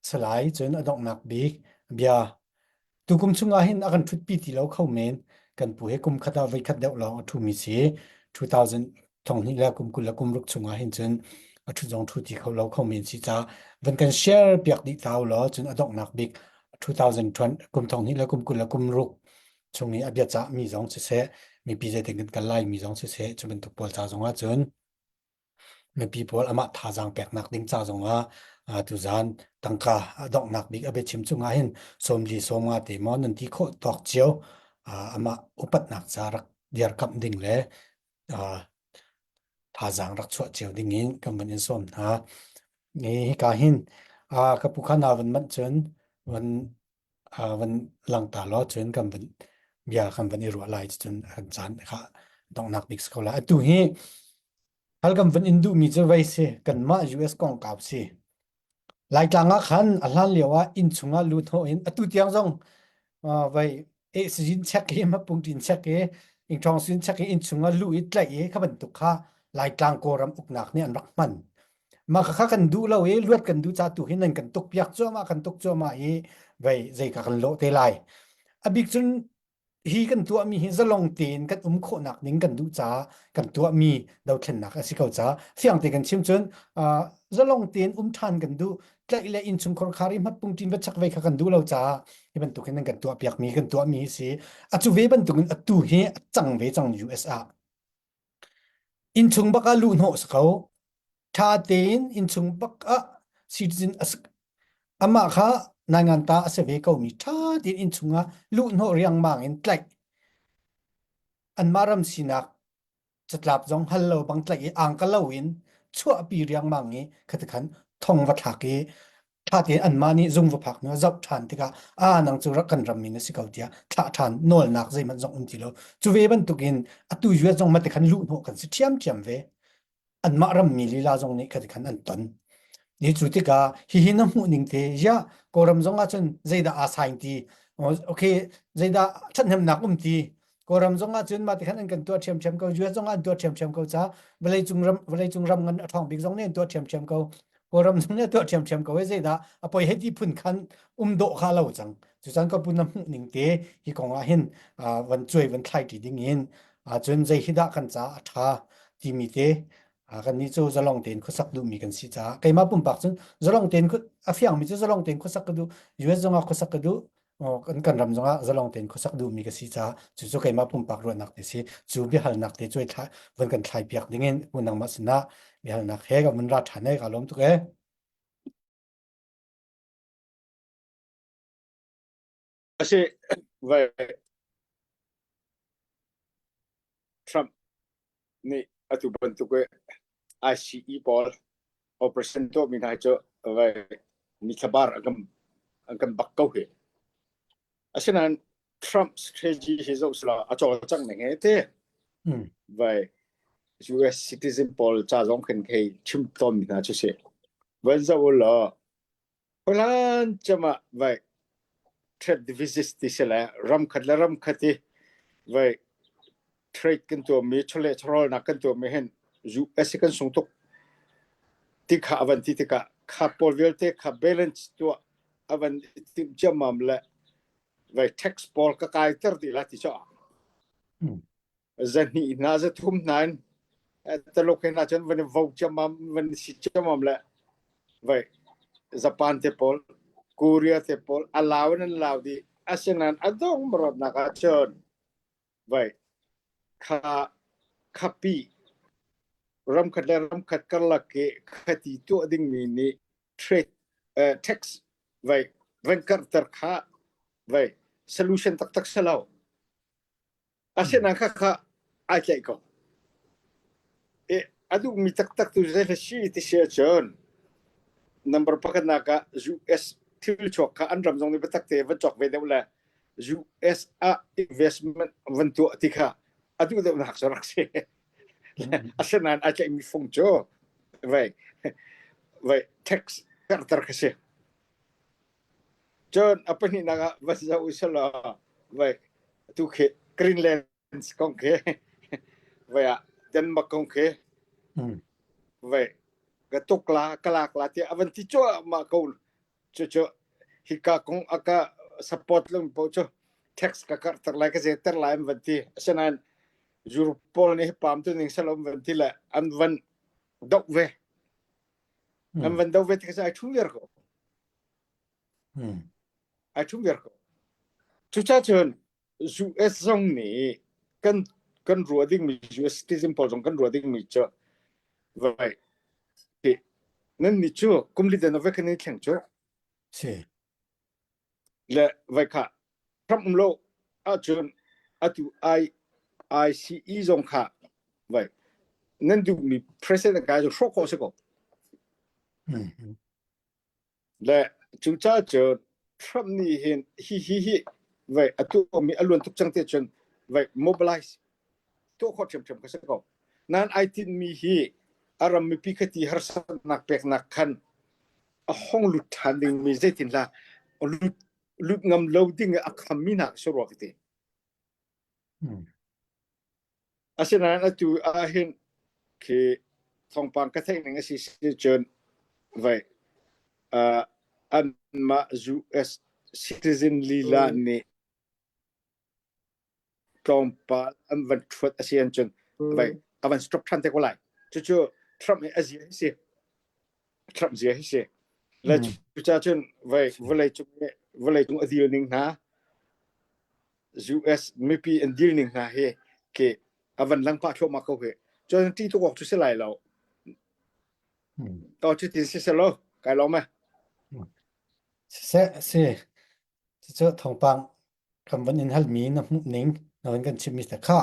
Salai cun a donghnak bik bia tukum chungah hin a kan ṭhutpi ti lo kho men. Kan pu he kum khat ah voikhat deuh lawng a ṭhumi si. 2000 thonghnih le kum 20 le kum ruk chungah hin cun a ṭhut zong ṭhu ti kho lo kho men si ca van kan share piak dih ta law cun a donghnak bik 2020 kum thonghnih le kum 20 le kum ruk chung i a biacah mi zong siseh mipi zeitin kan kal lai mi zong siseh cu bantuk pawl ca zong ah cun Mipi pawl amah thazaang peknak ding ca zongah tuzaan tangka a donghnak bik a biachim cungah hin sawmli sawmnga te maw nan ti khawh tawk cio amah upatnak ca rak dirkamh ding le thazaang rak chuah cio ding in kan van in sawm hna. Hika hin ka pu kha na van manh cun van van langta law cun kan van bia kan van i ruah lai cun kan caan kha donghnak bik si ko lai. Atu hi hal kan van in duhmi cu vei si kanmah US kongkau si. Laitlang ah khan a hlan lio ah inn chungah lut hnawh in atu tiang zong vei eh sizin check i mapungtin check i ingṭhawng sin check i inn chungah luh i tlaih i kha bantuk kha Laitlang Kawlram uknak nih an rak hman. Mah kha kan duh lo i luat kan duh ca tu hi nan kan tuk piak cuahmah kan tuk cuahmah i vei zei ka kan lawh te lai. A bik cun hi kan tuahmi hi zalong tein kan um khawhnak ding kan duh caah kan tuahmi dothlennak a si ko caah fiang te kan chim cun uh, zalong tein um ṭhan kan duh tlaih le innchungkhar khar i hmatpung ṭin va chak ve kha kan duh lo caah hi bantuk hin kan tuah piakmi kan tuahmi hi si a cu ve bantuk in atu hi a cang ve cang US ah Innchung bak ah luhhnawh si ko. Ṭha tein innchung bak ah citizen a si. Amah kha nainganta a si ve komi ṭha tein innchung ah luhhnawh riangmang in tlaih. Anmah ram sinak catlap zong hal lo bang tlaih i angka lo in chuahpi riangmang i khatikhan thong va thlak i ṭha tein anmah nih zung va phak hnu ah zoh ṭhan tikah a nang cu rak kan ram mi na si ko tiah thlah ṭhan nawlnak zeihmanh zong um ti lo cu ve bantukin atu US zong mate khan luhhnawh kan si ṭhiamṭhiam ve anmah ram mi lila zong nih khati khan an ton ni cu tikah hihi na hmuh ning te ya kawlram zong ah cun zeidah aa saing ti okay zeidah ṭhathnemnak um ti Kawlram zong ah cun mah ti khan an kan tuah ṭhiamṭhiam ko US zong ah an tuah ṭhiamṭhiam ko ca vawleicung ram vawleicung ram ngan a ṭhawng bik zong nih an tuah ṭhiamṭhiam ko Kawlram zong nih a tuah ṭhiamṭhiam ko i zeidah a poi hei ti phun khan um dawh kha lo cang cucan ka pu na hmuh ning te hi kong ah hin van cuai van thlai ṭi ding in cun zei hi dah kan ca a ṭha timi te kan nih cu zalong tein khuasak duhmi kan si caah keimah pumpak cun zalong tein a fiangmi cu zalong tein khuasak ka duh US zong ah khuasak ka duh kan kan ram zongah zalong tein khuasak duhmi ka si caah cucu keimah pumpak ruahnak te si cu biahalnak te cuai thla van kan thlai piak dingin u nangmah sinah biahalnak he ka mun ra ṭhan e ka lawm tuk e. Asi vai Trump nih atu bantuk i ICE pawl operation tuahmi hna cu vai mithlabar an kan an kan bak ko hi. Asinain Trump strategy hi zoh sila a cawlcangh ning he te vai US citizen pawl ca zong khin hei chim tawnmi hna cu si. Van zoh u law Hlan cem ah vai trade deficit ti si le ram khat le ram khat i vai trade kan tuahmi chawleh chawhrawlnak kan tuahmi hin US kan sung tuk ti kha a van ti tikah kha pawl vialte kha balance tuah a van timh ciammam le vai tax pawl ka kaiter dih la ti cu zahnih hna zathum hna in Taluk he hna cun van i vo ciammam van si ciammam le vai Japan te pawl Korea te pawl a lau in an lau dih asinain a dong marawtnak ah cun vai kha khapi ramkhat le ramkhat karlak i khati tuah dingmi nih trade uh, tax vai van karhter kha vai solution taktak si lo Asinain khakha ai tlaih ko. I a duhmi taktak tu zei si ti si ahcun number pakhatnak ah US thil chuak kha an ram zong nih biatak te van cawk ve deuh le US ah investment van tuah ti kha a duh deuh nak cu rak si. Asinain ai tlaihmi fung cu vai vai tax karter kha si. Cun a pahnihnak ah va zoh u selaw vai tu khi Greenland kong khi vai ah Denmark kong khi vai ka tuk la ka lak la tiah a van ti cuahmah ko cu cu hika kong a ka support lo paoh cu tax ka karhter lai ka zeter lai an van ti asinain Europe pawl nih pam tu ning selo an van ti le an van doh ve an van doh ve ti kha ai ṭhum viar ko Ai ṭhum viar ko. Cucacun US zong nih kan kan ruah dingmi US citizen pawl zong kan ruah dingmi cu vai ti nan nih cu kum li den ove kan i thleng cu Si. le vai kha Trump um lo ahcun atu I ICE zong kha vai nan duhmi president kai cu hrawh khawh si ko. Mm. Le cucaah cun Trump nih hin hi hi hi vai a tuahmi a luan tuk cang te cun vai mobilize tuah khawh ṭhiamṭhiam kha si ko. Nain ai tinhmi hi a ram mipi khati harsatnak peknak khan a hong lut ṭhan dingmi zeitin lah lut lut ngam lo ding i a khammi hna si rua ka ti. Mm. Asinain atu ahhin khi thawngpang ka theih ning a si si cun vai uh, anmah US citizen lila nih tlawmpal an van ṭhuat a si ahcun vai a van stop ṭhan te ko lai. Cucu Trump hi a zia hi si. Trump zia hi si. Le cucaah cun vai vawlei cung vawlei cung a deal ning hna US mipi an deal ning hna hi ke a van lang pah thluahmah ko hi. Cun ṭih tuk awk cu si lai lo. To cutin si selaw kai lawm e. Siseh si cucu thawngpang kan van in halmi na hmuh ning na van kan chimmi te kha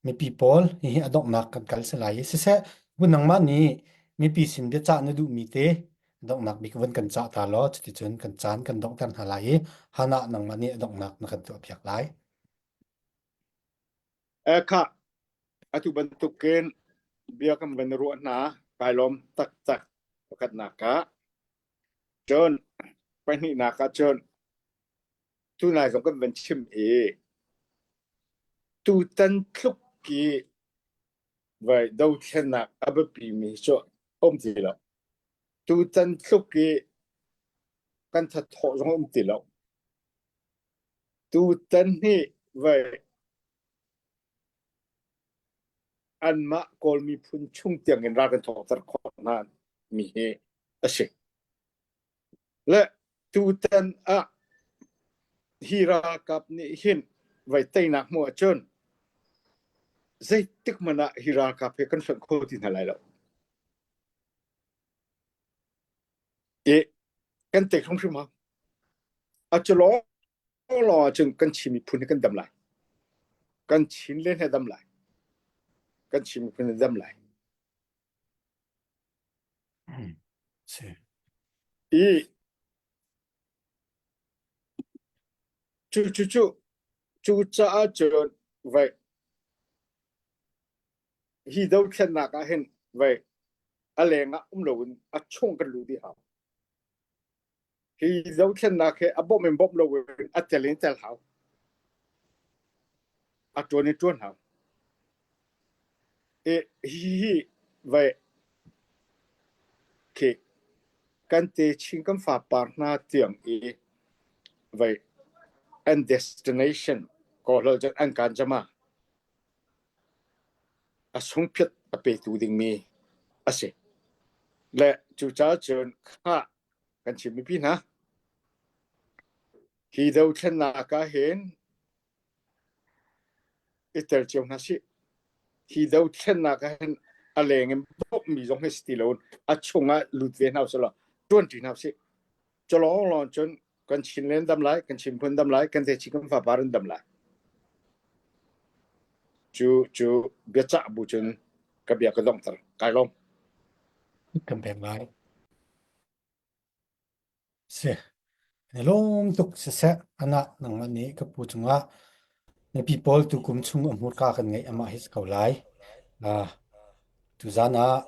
mipi pawl hihi a donghnak kan kal si lai i siseh bu nangmah nih mipi sin biacah na duhmi te donghnak bik van kan cah ta law cuticun kan caan kan donghter hna lai i hana nangmah nih a donghnak na kan tuahpiak lai. Eh kha atu bantukin bia kan van ruah hna kai lawm taktak pakhatnak ah cun pahnihnak ah cun tunai zong kan van chim i tutan tluk i vai dothlennak a biapi mi cu um ti lo. Tutan tluk i kan thathawh zong um ti lo. Tutan hi vai anmah Kawl miphun chung tiang in ral kan thawkter khawh hna mi hi a si. Le tutan ah hi ralkap nih hin vai teinak hmuh ahcun zeitik hmanh ah hi ralkap hi kan hlonh kho ti hna lai lo. I kan tei hrimhrim hau. A cu lawng. lawng ahcun kan Chin miphun hi kan dam lai. Kan Chin len he dam lai. Kan Chin miphun he dam lai. Si. I cu cu cu cu caah cun vai hi dothlennak ah hin vai a leng ah um loin a chung kan luh dih hau. Hi dothlennak hi a bawmh in bawmh loin a tel in tel hau. A ṭuan in ṭuan hau. I hi hi vai khi kan techin kan fapar hna tiang i vai an destination kawlhol cun an kan jama a sungphiat a petu dingmi a si. Le cucaah cun kha kan chim mipi hna hi dothlennak ah hin i tel cio hna sih. Hi dothlennak ah hin a leng in bawmhmi zong hi si ti lo a chungah lut ve hna usih law ṭuanṭi hna usih. Cu lawnglawng cun kan Chinland dam lai, kan Chinphun dam lai, kan techin kan fapar an dam lai. Cu cu biacah bu cun ka bia ka donghter. Kai lawm. Kan pek lai. Si. Ni lawm tuk siseh anah nangmah nih ka pu cungah mipi pawl tukum chung a hmurka kan ngeih amah hi si ko lai. Ah, tuzan ah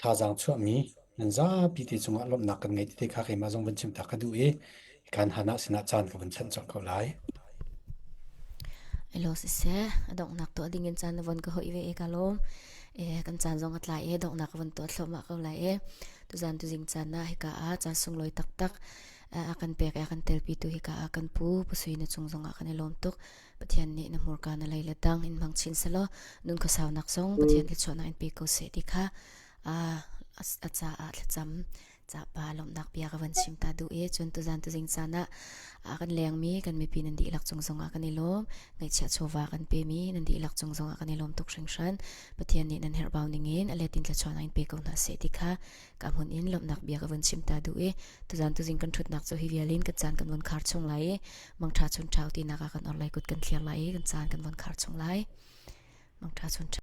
thazaang chuahmi nan zapi te cungah lawmhnak kan ngei ti kha keimah zong van chim ta ka duh i kan hana sinah caan ka van chanh colh ko lai. Elo siseh a donghnak tuah ding in caan na von ka hoih ve e ka lawm. E kan caan zong a tlai e donghnak ka von tuah thluahmah ko lai e. Tuzan tuzing caan ah hika ah caan sunglawi taktak a kan pek e a kan telpi tu hika ah kan pu Pu Sui na cung zong ah kan i lawm tuk. Pathian nih na hmurka na lei le tang in hmang chin selaw nun khuasaunak zong Pathian thluachuahnak in pe ko seh ti kha a caah thlacam capa lawmhnak bia ka van chim ta duh i cun tuzan tuzing caan ah a kan lengmi kan mipi nan dihlak cung zongah kan i lawm ngaihchiah chawva kan pemi nan dihlak cung zongah kan i lawm tuk hringhran Pathian nih nan herhbau ningin a let in thluachuahnak in pe ko hna seh ti kha ka hmun in lawmhnak bia ka vun chim ta duh i tuzan tuzing kan ṭhutnak cu hi vial in kan caan kan vun khar chung lai i mangṭha chun ṭhau tinak ah kan orhlei kut kan thlir lai i kan caan kan vun khar chung lai mangṭha chun ṭhau.